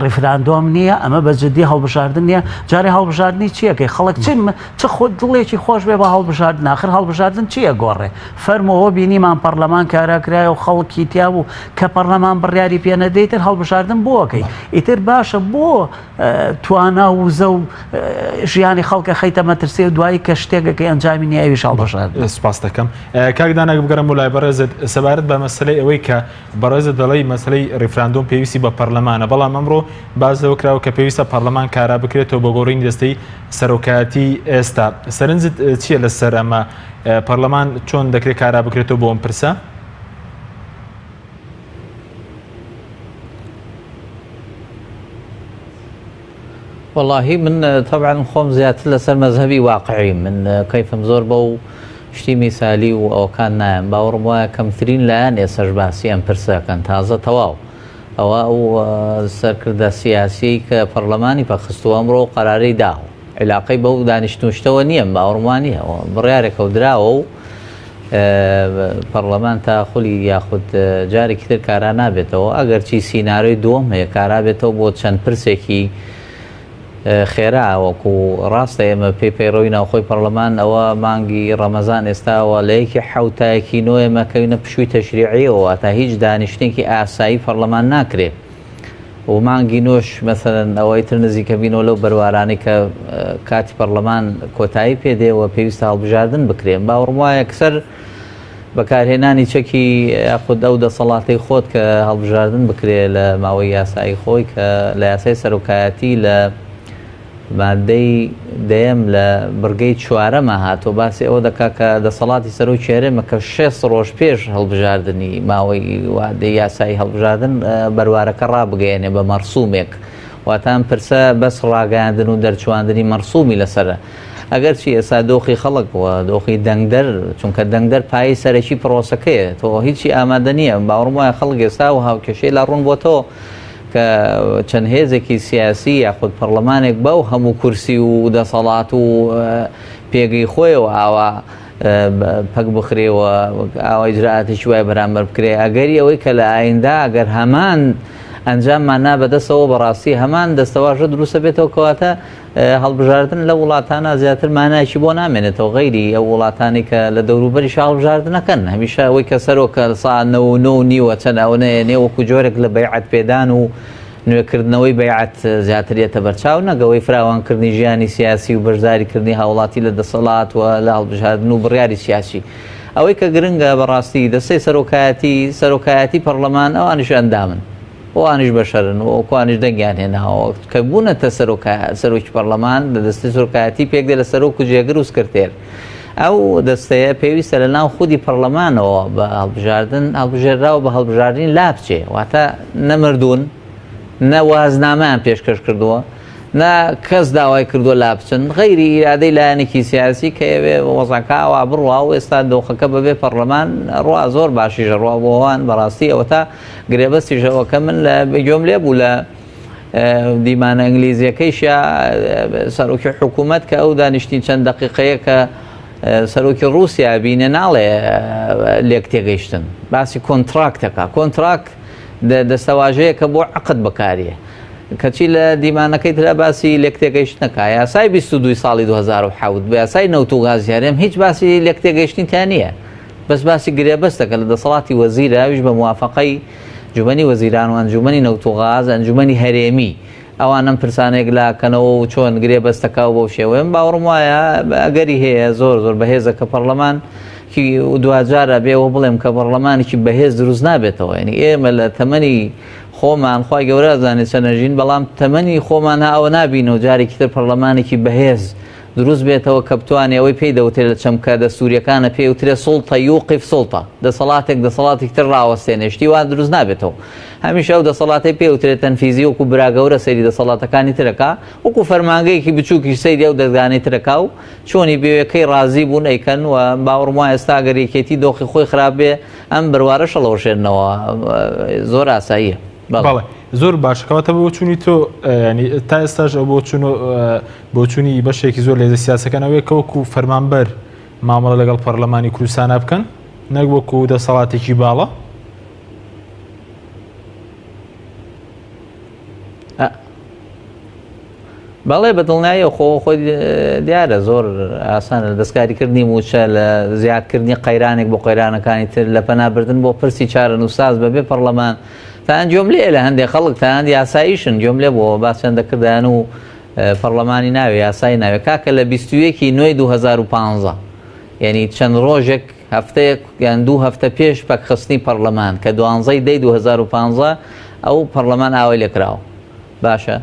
ڕیفراندۆم نییە، ئەمە بە جدی هەڵبژاردن نییە. جارێ هەڵبژاردنی چیەکەی؟ خەڵک چ چ خۆ دڵێکی خۆش بێ بە هەڵبژاردن، ئاخر هەڵبژاردن چییە گۆڕێ؟ فەرموو بینیمان پەڕلەمان کارا کرایە و خەڵکی تیا بوو، کە پەڕلەمان بڕیاری پێ نەدەی ئیتر هەڵبژاردن بۆ ئەکەی؟ ئیتر باشە بۆ توانا و وزە و ژیانی خەڵک ئەخەیتە مەترسی و دوایی کە شتێک ئەکەی ئەنجامی نییە ئەویش هەڵبژاردنە. سوپاست دەکەم. کاک دانا بگەڕێم بۆ لای بەڕێزت سەبارەت بە مەسەلەی ئەوەی کە بەڕێزت دەڵێی مەسەلەی ڕیفراندۆم پێویستی بە پەرلەمانە، بەڵام ئەمڕۆ باس لەوە کراوە کە پێویستە پەرلەمان کارا بکرێتەوە بە گۆڕینی دەستەی سەرۆکایەتی ئێستا. سەرنجت چییە لەسەر ئەمە؟ پەرلەمان چۆن دەکرێت کارا بکرێتەوە بۆ ئەم پرسە؟ وەڵاهی من تەبعەن خۆم زیاتر لەسەر مەزهەبی واقعیم من کەیفم زۆر بەو شتی میسالی و ئەوەکان نایەم باوەڕم وایە کەمترین لایەن ئێسەش باسی ئەم پرسەکەن تازە تەواو ئەوە ئەو سەرکردە سیاسیەی کە پەرلەمانی پەخستووە ئەمڕۆ قەرارەی داوە عیلاقەی بەو دانیشتن و شتەوە نییە باوەڕم وا نییە بڕیارێکە و دراوە و پەڕلەمان تا خولی یاخود جارێکی تر کارا نابێتەوە، ئەگەرچی سینارۆی دووەم هەیە کارا بێتەوە بۆ چەند پرسێکی خێرا وەکو ڕاستە ئێمە پێی پەیڕەوی ناوخۆی پەڕلەمان ئەوە مانگی ڕەمەزان ئێستاوە لە یەکی حەوت تا یەکی نۆ ئێمە کەوینە پشووی تەشریعیەوە واتا هیچ دانیشتنێکی ئاسایی پەڕلەمان ناکرێ. و مانگی نۆش مەسەلەن ئەوە ئیتر نزیکە بینەوە لەو بەروارانەی کە کاتی پەڕلەمان کۆتایی پێ دێ و پێویستە هەڵبژاردن بکرێ باوەڕم وایە یەکسەر بەکارهێنانی چەکی یاخود ئەو دەسەڵاتەی خۆت کە هەڵبژاردن بکرێ لە ماوەی یاسایی خۆی کە لە یاسای سەرۆکایەتی لە مادەی دەیەم لە بڕگەی چوارەما هاتووە باسی ئەوە دەکات کە دەسەڵاتی سەرۆکی هەرێمە کە 60 ڕۆژ پێش هەڵبژاردنی ماوەی وادەی یاسایی هەڵبژاردن بەروارەکە ڕابگەیەنێ بە مەرسومێک واتە ئەم پرسە بەس ڕاگەیاندن و دەرچواندنی مەرسومی لەسەرە ئەگەرچی ئێستا دۆخی خەڵک و دۆخی دەنگدەر چونکە دەنگدەر پایەی سەرەکی پرۆسەکەیە تۆ هیچی ئامادە نییە باوەڕم وایە خەڵک ئێستا و هاوکێشەی لا ڕوون بۆتەوە کە چەند هێزێکی سیاسی یاخود پەڕلەمانێک بەو هەموو کورسی و دەسەڵات و پێگەی خۆیەوە ئاوا پەک بخرێ و ئاوا ئیجرائاتێکی وای بەرامبەر بکرێ ئەگەری ئەوەی کە لە ئایندا ئەگەر هەمان ئەنجاممان نا بەدەستەوە بەڕاستی هەمان دەستەواژە دروستە بێتەوە کەواتە هەڵبژاردن لەو وڵاتانە زیاتر مانایەکی بۆ نامێنێتەوە غەیری ئەو وڵاتانەی کە لە دەوروبەریش هەڵبژاردنەکەن هەمیشە ئەوەی کە سەرۆکە سا نەوە و نۆ و نیوە چەند ئەوەنەیە نێ وەکو جۆرێک لە بەیعەت پێدان و نوێکردنەوەی بەیعەت زیاتر یەتە بەرچاو نەک ئەوەی فراوانکردنی ژیانی سیاسی و بەشداریکردنی هاوڵاتی لە دەسەڵات و لە هەڵبژاردن و بڕیاری سیاسی ئەوەی کە گرنگە بەڕاستی دەستەی سەرۆکایەتی سەرۆکایەتی پەڕلەمان ئەوانیش ئەندامن ئەوانیش بەشەرن و ئەوانیش دەنگیان هێناوە کە بوونەتە سەرۆکی پەرلەمان لە دەستەی سەرۆکایەتی پێکدێ لە سەرۆک و جێگر و سکرتێر ئەو دەستەیە پێویستە لە ناو خودی پەرلەمانەوە بە هەڵبژاردن هەڵبژێراوە بە هەڵبژاردنی لابچێ واتە نەمردوون نە وازنامەیان پێشکەش کردووە نە کەس داوای کردووە لابچن غەیری ئیرادەی لایەنێکی سیاسی کە ئەوێ وەزعەکە ئاوا بڕوا و ئێستا دۆخەکە بەبێ پەرلەمان ڕوا زۆر باشیشە ڕوا بۆوان بەڕاستی ئەوەتا گرێبەستیش ئەوەکە من لە گوێم لێ بوو لە دیمانە ئینگلیزیەکەیشیا سەرۆکی حکوومەت کە ئەو دانیشتنی چەند دقیقەیە کە سەرۆکی رووسیا بینە ناڵێ لێک تێگەیشتن باسی contract ەکە contract دەستەواژەیەکە بۆ عقد بەکاریە کەچی لە دیمانەکەی ترا باسی لێک تێگەیشتنەکە یاسای 22 ساڵی 2007 بە یاسای نەوت و گازی هەرێم هیچ باسی لێک تێگەیشتنی تا نییە بەس باسی گرێبەستەکە لە دەسەڵاتی وەزیرە ئەویش بە موافەقەی ئەنجومەنی وەزیران و ئەنجومەنی نەوت و غاز ئەنجومەنی هەرێمی ئەوان ئەم پرسانە یەکلاکەنەوە و چۆن گرێبەستەکە و بەو شێوەیە من باوەڕم وایە ئەگەری هەیە زۆر زۆر بەهێزە کە پەڕلەمان دواجار ئەبێ ئەوە بڵێم کە پەڕڵەمانێکی بەهێز دروست نابێتەوە یعنی ئێمە لە تەمەنی خۆمان خوای گەورە ئەزانێت چەند ئەژین بەڵام تەمەنی خۆمان ها ئەوە نابینەوە جارێکی تر پەڕڵەمانێکی بەهێز دروست بێتەوە کە بتوانێ ئەوەی پێی دەوترێت لە چەمکە دەستوریەکانە پێی وترێ سوڵتە یوقف سوڵتە دەسەڵاتێک دەسەڵاتێکی تر ڕاوەستێنێ شتی وا دروست نابێتەوە هەمیشە ئەو دەسەڵاتەی پێی وترێت تەنفیزی وەکو برا گەورە سەیری دەسەڵاتەکانی ترەکا وەکو فەرمانگەیەکی بچووکیش سەیری ئەو دەزگانەی ترەکا و چۆنی بێ کەی ڕازی بوون ئەیکەن و باوەڕم وایە ئێستا ئەگەر یەکێتی دۆخی خۆی خراپ بێ ئەم بڕوارەش هەڵەوەشێننەوە زۆر ئاساییە. بەڵێ زۆر باشە کەواتە بۆچوونی تۆ ینی تا ئێستاش ئەو بۆچوون بۆچوونی بەشێکی زۆر لە سیاسەکان ئەوەیە کە وەکو فەرمانبەر مامەڵە لەگەڵ پەرلەمانی کوردستانە بکەن نەک وەکو دەسەڵاتێکی باڵا. بەڵێ بە دڵنیاییەوە خۆ خۆی دیارە زۆر ئاسانە لە دەستکاریکردنی مووچە لە زیادکردنی قەیرانێک بۆ قەیرانەکانی تر لە پەنابردن بۆ پرسی چارەنووسساز بەبێ پەڕلەمان تان گوێم لێ لە هەندێک خەڵک تان یاساییشن گوێم لێ بۆ باسیان دەکردیان و پەڕلەمانی ناوێ یاسایی ناوێ کاکە لە 21 نوێی 2015 یعنی چەند ڕۆژێک هەفتەیەک یان دوو هەفتە پێش پەکخستنی پەڕلەمان کە دوانزەی دەی 2015 ئەو پەڕلەمان ئاوای لێکراوە باشە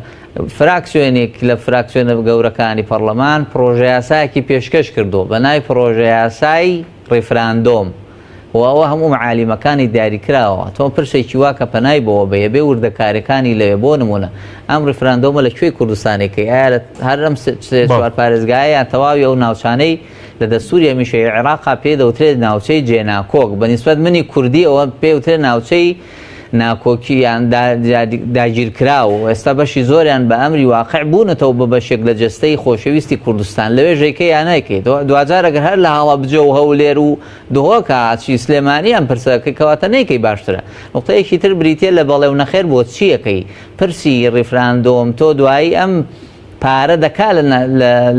فراکسیۆنێک لە فراکسیۆنە گەورەکانی پەڕلەمان پڕۆژەیاسایەکی پێشکەش کردووە بە ناوی پڕۆژەیاسای ڕیفراندۆم و ئەوە هەموو مەعالیمەکانی دیاریکراوە تۆ پرسێکی وا کە پەنای بۆوە بەی ئەبێ وردەکاریەکانی لەوێ بۆ نمونە ئەم ڕیفراندۆمە لە کوێی کوردستانی کەی ئایا لە هەر ئەم سێ چوار پارێزگایە یان تەواوی ئەو ناوچانەی لە دەستوری هەمیشەیی عێراقا پێی دەوترێت ناوچەی جێناکۆک بە نیسبەت منی کوردی ئەوە پێی وترێت ناوچەی ناکۆکی یان داگیرکراو، ئێستا بەشی زۆریان بە ئەمری واقع بوونەتەوە بە بەشێک لە جەستەی خۆشەویستی کوردستان، لەوێش ئەیکەی یا نایکەی، دواجار ئەگەر هەر لە هەڵەبجە و هەولێر و دهۆک هاچی سلێمانی ئەم پرسە ئەکەی کەواتە نەیکەی باشترە. نوقتەیەکی تر بریتیە لە بەڵێ و نەخێر بۆ چی ئەکەی پرسی ڕیفراندۆم تۆ دوایی ئەم پارە دەکا لە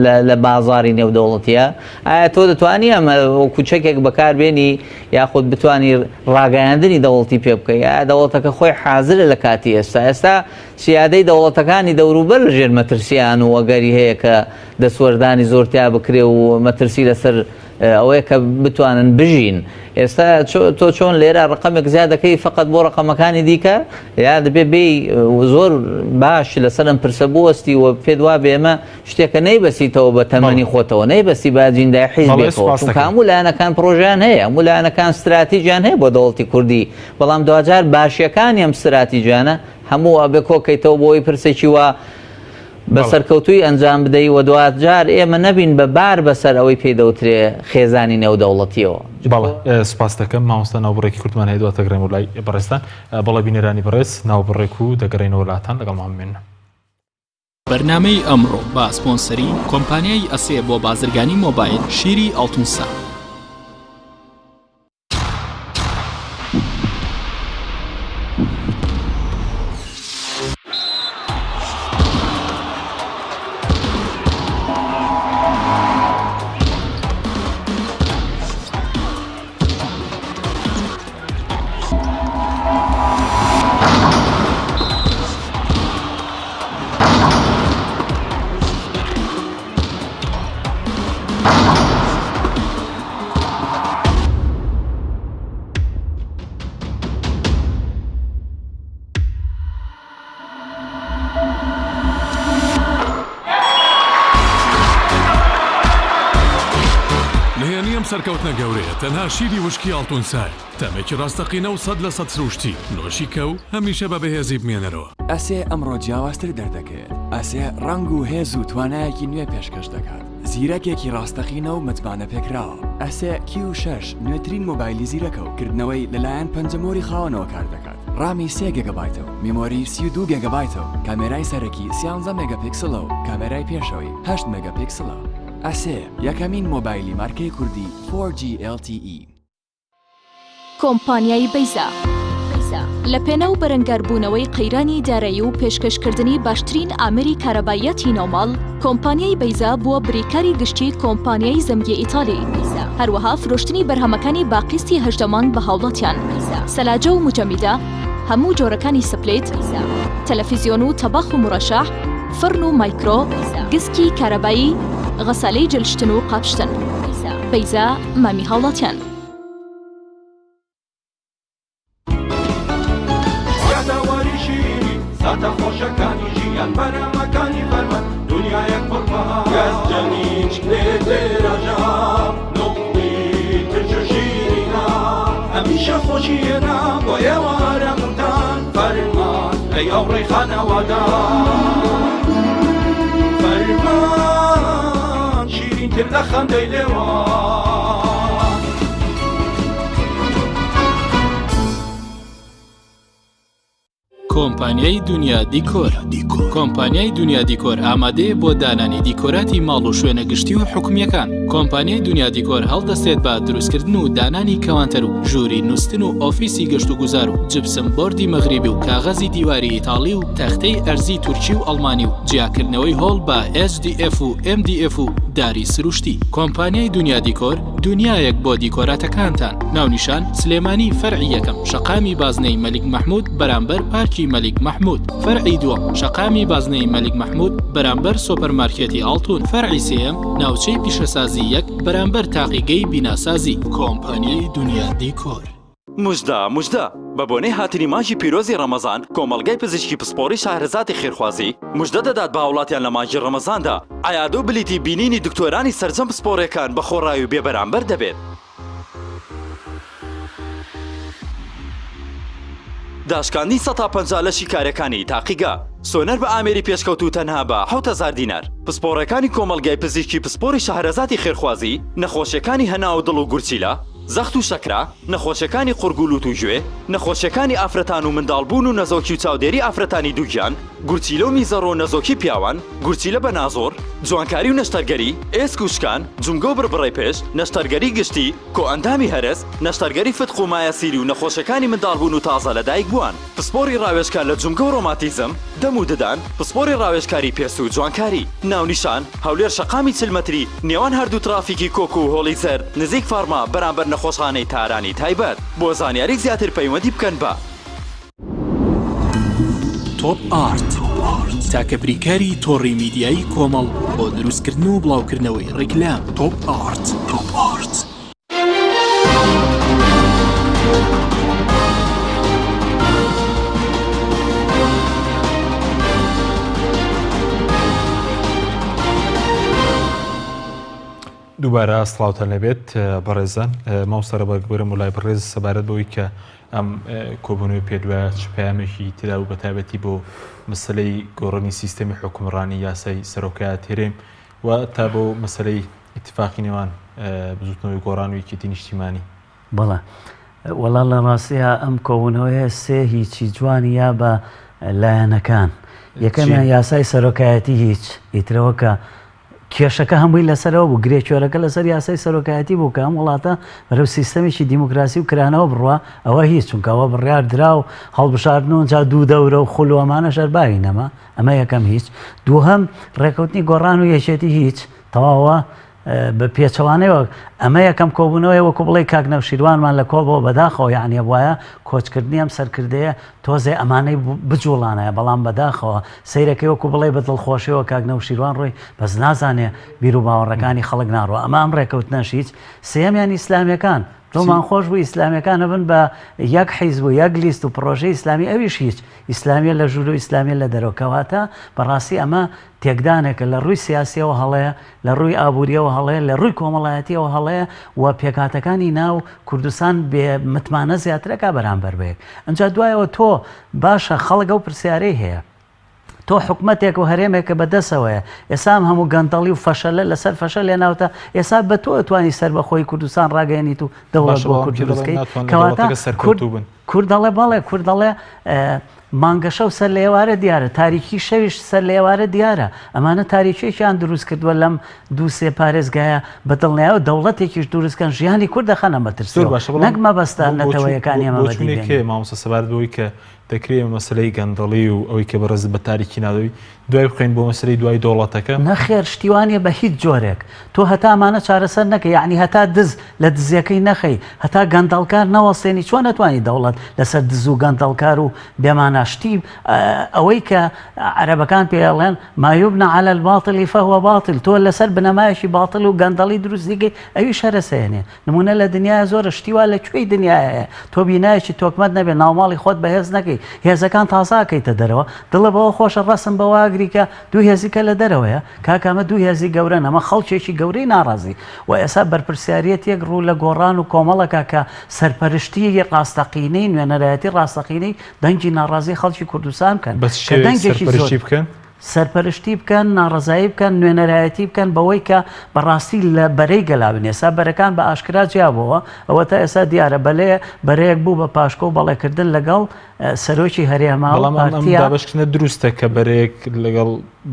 لە لە بازاڕی نێودەوڵەتیە؟ ئایا تۆ دەتوانی ئەمە وەکو چەکێک بەکار بێنی یاخود بتوانی ڕاگەیاندنی دەوڵەتی پێ بکەی؟ ئایا دەوڵەتەکە خۆی حازرە لە کاتی ئێستا؟ ئێستا سیادەی دەوڵەتەکانی دەوروبەر لە ژێر مەترسیان و ئەگەری هەیە کە دەستوەردانی زۆر تیا بکرێ و مەترسی لەسەر ئەوەیە کە بتوانن بژین. ئێستا تۆ چۆن لێرە ڕقەمێک زیاد دەکەی فقط بۆ ڕقەمەکانی دیکە یا دەبێ بێی زۆر باش لەسەر ئەم پرسە بوەستی و پێت وا بێ ئێمە شتێکە نەیبەستیتەوە بە تەمەنی خۆتەوە نەیبەستی بە ئەجیندای حیزبێکەوە چونکە هەموو لایەنەکان پرۆژەیان هەیە هەموو لایەنەکان ستراتیجیان هەیە بۆ دەوڵەتی کوردی بەڵام دواجار باشیەکانی ئەم ستراتیجانە هەموو ئەبێ کۆکەیتەوە بۆ ئەوەی پرسێکی وا بە سەرکەوتوویی ئەنجام بدەی و دواجار ئێمە نەبین بە بار بەسەر ئەوەی پێی دەوترێ خێزانی نێودەوڵەتییەوە. بەڵێ سوپاست دەکەم مامۆستا ناوبڕێکی کورتمان هەیە دواتر دەگەڕێمەوە لای بەڕێزتان. بەڵێ بینەرانی بەڕێز ناوبڕێک و دەگەڕێینەوە لاتان لەگەڵمان بمێنن. بەرنامەی ئەمڕۆ بە سپۆنسەری کۆمپانیای ئەسێ بۆ بازرگانی مۆبایل شیری ئاڵتونسا. نهێنی ئەم سەرکەوتنە گەورەیە تەنها شیری وشکی ئاڵتون سایە، تامێکی ڕاستەقینە و 100% سروشتی، نۆشی کە و هەمیشە بە بەهێزی بمێنەرەوە. ئەسێ ئەمڕۆ جیاوازتر دەردەکەوێت. ئەسێ ڕەنگ و هێز و توانایەکی نوێ پێشکەش دەکات. زیرەکێکی ڕاستەقینە و متمانەپێکراوە. ئەسێ کیو شەش نوێترین مۆبایلی زیرەکە و کردنەوەی لەلایەن پەنجەمۆری خاوەنەوە کاردەکات. ڕامی سێ گێگابایتە و میمۆری 32 گێگابایتە و کامێرای سەرەکی سیانزە مێگاپیکسڵە و کامێرای پێشەوەی هەشت مێگاپیکسڵە. ئەسێ یەکەمین مۆبایلی مارکەی کوردی 4G LTE. کۆمپانیای بەیزا لە پێناو بەرەنگاربوونەوەی قەیرانی دارایی و پێشکەشکردنی باشترین ئامێری کارەباییاتی ناوماڵ، کۆمپانیای بەیزا بووە بریکاری گشتی کۆمپانیای زەمگی ئیتالی، هەروەها فرۆشتنی بەرهەمەکانی بە قیستی 18 مانگ بە هاوڵاتیان، سەلاجە و موجەمیدە، هەموو جۆرەکانی سپلیت، تەلەفیزیۆن و تەباخ و مورەشەح، فڕن و مایکرۆ، گسکی کارەبایی، غەسالەی جلشتن و قاپشتن. بەیزا مامی هاوڵاتیان. یادەوەری شیرین ساتە خۆشەکانی ژیان بەرهەمەکانی فەرمان دنیایەک پڕ بەها گەزجەنیچ لێ تێراژام نوقڵی ترش و شیرینە هەمیشە خۆشی هێنا بۆ ئێوە ئارامتان فەرمان ئەی هاوڕێی خانەوادان فەرمان شیرینتر لە خەندەی لێوان. کۆمپانیای دونیا دیکۆر کۆمپانیای دونیا دیکۆر ئامادەیە بۆ دانانی دیکۆراتی ماڵ و شوێنە گشتی و حکومیەکان کۆمپانیای دونیا دیکۆر هەڵدەستێت بە دروستکردن و دانانی کەوانتەر و ژووری نووستن و ئۆفیسی گەشت و گوزار و جپسم بۆردی مەغریبی و کاغەزی دیواری ئیتاڵی و تەختەی ئەرزی تورکی و ئەڵمانی و جیاکردنەوەی هۆڵ بە HDF و MDF و داری سروشتی. کۆمپانیای دونیا دیکۆر، دونیایەک بۆ دیکۆراتەکانتان. ناونیشان، سلێمانی فەرعی یەکەم، شەقامی بازنەی مەلیک مەحمود بەرامبەر پارکی مەلیک مەحمود. فەرعی دووەم، شەقامی بازنەی مەلیک مەحمود بەرامبەر سۆپەرمارکێتی ئاڵتون. فەرعی سێیەم، ناوچەی پیشەسازی یەک بەرامبەر تاقیگەی بیناسازی. کۆمپانیای دونیا دیکۆر. مژدە مژدە! بە بۆنەی هاتنی مانگی پیرۆزی ڕەمەزان، کۆمەڵگای پزیشکی پسپۆڕی شەهرەزادی خێرخوازی، مژدە دەدات بە هاوڵاتیان لە مانگی ڕەمەزاندا، عیادە و بلیتی بینینی دکتۆرانی سەرجەم پسپۆڕیەکان بە خۆڕایی و بێ بەرامبەر دەبێت. داشکاندنی 50% لە شیکارەکانی تاقیگە، سۆنەر بە ئامێری پێشکەوتوو تەنها بە 7000 دینار. پسپۆڕەکانی کۆمەڵگای پزیشکی پسپۆڕی شەهرەزادی خێرخوازی، نەخۆشیەکانی هەناو و دڵ و گورچیلە، زەخت و شەکرە، نەخۆشیەکانی قوڕگ و لوت و گوێ، نەخۆشیەکانی ئافرەتان و منداڵبوون و نەزۆکی و چاودێری ئافرەتانی دووگیان، گورچیلە و میزەڕۆ و نەزۆکی پیاوان، گورچیلە بە نازۆر، جوانکاری و نەشتەرگەری، ئێسک و شکان، جومگە و بڕبڕەی پشت، نەشتەرگەری گشتی، کۆئەندامی هەرس، نەشتەرگەری فتق و مایەسیری و نەخۆشیەکانی منداڵبوون و تازە لەدایکبووان. پسپۆڕی ڕاوێژکار لە جومگە و ڕۆماتیزم، دەم و ددان، پسپۆڕی ڕاوێژکاری پێست و جوانکاری. ناونیشان، هەولێر شەقامی 40 مەتری، نێوان هەردوو ترافیکی کۆک و هۆڵی زەرد، نزیک فاڕما، بەرامبەر نەخۆشخانەی تارانی تایبەت. بۆ زانیاری زیاتر پەیوەندی بکەن بە. تۆپ ئارت، تاکە بریکاری تۆڕی میدیایی کۆمەڵ بۆ دروستکردن و بڵاوکردنەوەی ڕیکلام. تۆپ ئارت. تۆپ ئارت. دووبارە سڵاوتان لەبێت بەڕێزان مامۆستا ڕێباز گەورەم و لای بەڕێز سەبارەت بەوەی کە ئەم کۆبوونەوەی پێدوایە چ پەیامێکی تێدا بوو بە تایبەتی بۆ مەسەلەی گۆڕینی سیستەمی حوکمڕانی یاسای سەرۆکایەتی هەرێم و تا بۆ مەسەلەی ئیتفاقی نێوان بزوتنەوەی گۆڕان و یەکێتی نیشتیمانی. بەڵێ وەڵا لە ڕاستیا ئەم کۆبوونەوەیە سێ هیچی جوانی یا بە لایەنەکان یەکەمیان یاسای سەرۆکایەتی هیچ ئیترەوە کە کێشەکە هەمووی لەسەرەوە بوو گرێ کوێرەکە لەسەر یاسای سەرۆکایەتی بوو کە ئەم وڵاتە بەرەو سیستەمێکی دیموکراسی و کرانەوە بڕوا ئەوە هیچ چونکە ئەوە بڕیار درا و هەڵبژاردن و جا دوو دەورە و خول و ئەمانەش هەر باوی نەما ئەمە یەکەم هیچ دووهەم ڕێکەوتنی گۆڕان و یەکێتی هیچ تەواوە بە پێچەوانەوە ئەمە یەکەم کۆبوونەوەی وەکو بڵێ کاک نەوشیروانمان لە کۆڵ بۆ بەداخەوە یعنی وایە کۆچکردنی ئەم سەرکردەیە تۆزێ ئەمانەی بجوڵانایە بەڵام بەداخەوە سەیرەکەی وەکو بڵێ بە دڵخۆشیەوە کاک نەوشیروان ڕۆی بەس نازانێ بیروباوەڕەکانی خەڵک ناڕۆ ئەمە ئەم ڕێکەوتنەش هیچ سێیەمیان ئیسلامیەکان دڵمان خۆش بوو ئیسلامیەکان هەبن بە یەک حیزب و یەک لیست و پڕۆژەی ئیسلامی ئەویش هیچ ئیسلامیە لە ژوور و ئیسلامیە لە دەرەوە کەواتە بەڕاستی ئەمە تێکدانێکە لە ڕووی سیاسیەوە هەڵەیە لە ڕووی ئابووریەوە هەڵەیە لە ڕووی کۆمەڵایەتیەوە هەڵەیە و پێکهاتەکانی ناو کوردستان بێ متمانە زیاترەکا بەرامبەر بەیەک ئەجا دوایەوە تۆ باشە خەڵک ئەو پرسیارەی هەیە تۆ حکومەتێک و هەرێمێکە بە دەسەوەیە ئێستا ئەم هەموو گەندەڵی و فەشەلە لەسەر فەشەل لێناوتە ئێستا بە تۆ ئەتوانی سەربەخۆیی کوردستان ڕاگەیەنیت و دەوڵەت باشە بۆ بەڵام کورد کێ دروست دەڵێ کەی ناتوانن لە کەواتە دەوڵەتەکە کورد سەرکەوتوو بن؟ کورد دەڵێ بەڵێ کورد دەڵێ مانگەشەو سەر لە ئێوارە دیارە، تاریکی شەویش سەر لە ئێوارە دیارە، ئەمانە تاریکیەکیان دروست کردوە لەم دوو سێ پارێزگایە، بە دڵنیایەوە دەوڵەتێکیش دروست کەن ژیانی کورد دەخەنە زۆر مەترسیەوە، باشە بەڵام نەک مەبەستە بۆ نەتەوەیەکانی ئێمە بەدی بۆچوونێک بێنین. هەیە مامۆستا سەبارەت بەوەی کە دەکرێ مەسەلەی گەندەڵی و ئەوەی کە بەڕێزت بە تاریکی ناودەبی دوای بخەین بۆ مەسەلەی دوای دەوڵەتەکە؟ نەخێر شتی وا نیە بە هیچ جۆرێک تۆ هەتا ئەمانە چارەسەر نەکەی یەعنی هەتا دز لە دزیەکەی نەخەی هەتا گەندەڵکار نەوەستێنی چۆن ئەتوانی دەوڵەت لەسەر دز و گەندەڵکار و بێمانا شتی ئەوەی کە عەرەبەکان پێ ئەڵێن ما یبنى على الباطل فهو باطل تۆ لەسەر بنەمایەکی باتڵ و گەندەڵی دروستی کەی ئەویش هەرەسەیەنێ نمونە لە دنیایا زۆرە شتی وا لە کوێی دنیایا هەیە تۆ بینایەکی تۆکمەت نەبێ ناوماڵی خۆت بەهێز نەکەی هێزەکان تازە ئەکەیتە دەرەوە دڵە بەوە خۆشە ڕەسم بەوە ئەگری کە دوو هێزی کە لە دەرەوەیە کاکە ئەمە دوو هێزی گەورەن ئەمە خەڵکێکی گەورەی ناڕازی و ئێسا بەرپرسیاریەتێک ڕوو لە گۆڕان و کۆمەڵەکە کە سەرپەرشتی ڕاستەقینەی نوێنەرایەتی ڕاستەقینەی دەنگی ناڕازی خەڵکی کوردستان بکەن بە چ کە شێوەیەک دەنگێکی زۆر سەرپەرشتی بکەن؟ سەرپەرشتی بکەن، ناڕەزایی بکەن، نوێنەرایەتی بکەن بەوەی کە بەڕاستی لە بەرەی گەلا بن. ئێستا بەرەکان بە ئاشکرا جیابۆوە، ئەوەتا ئێستا دیارە بەلێ بەرەیەک بوو بە پاشکۆ و بەڵێکردن لەگەڵ سەرۆکی هەرێما و بەڵام ئەم ئەم پارتییە. دابەشکردنە دروستە کە بەرەیەک لەگەڵ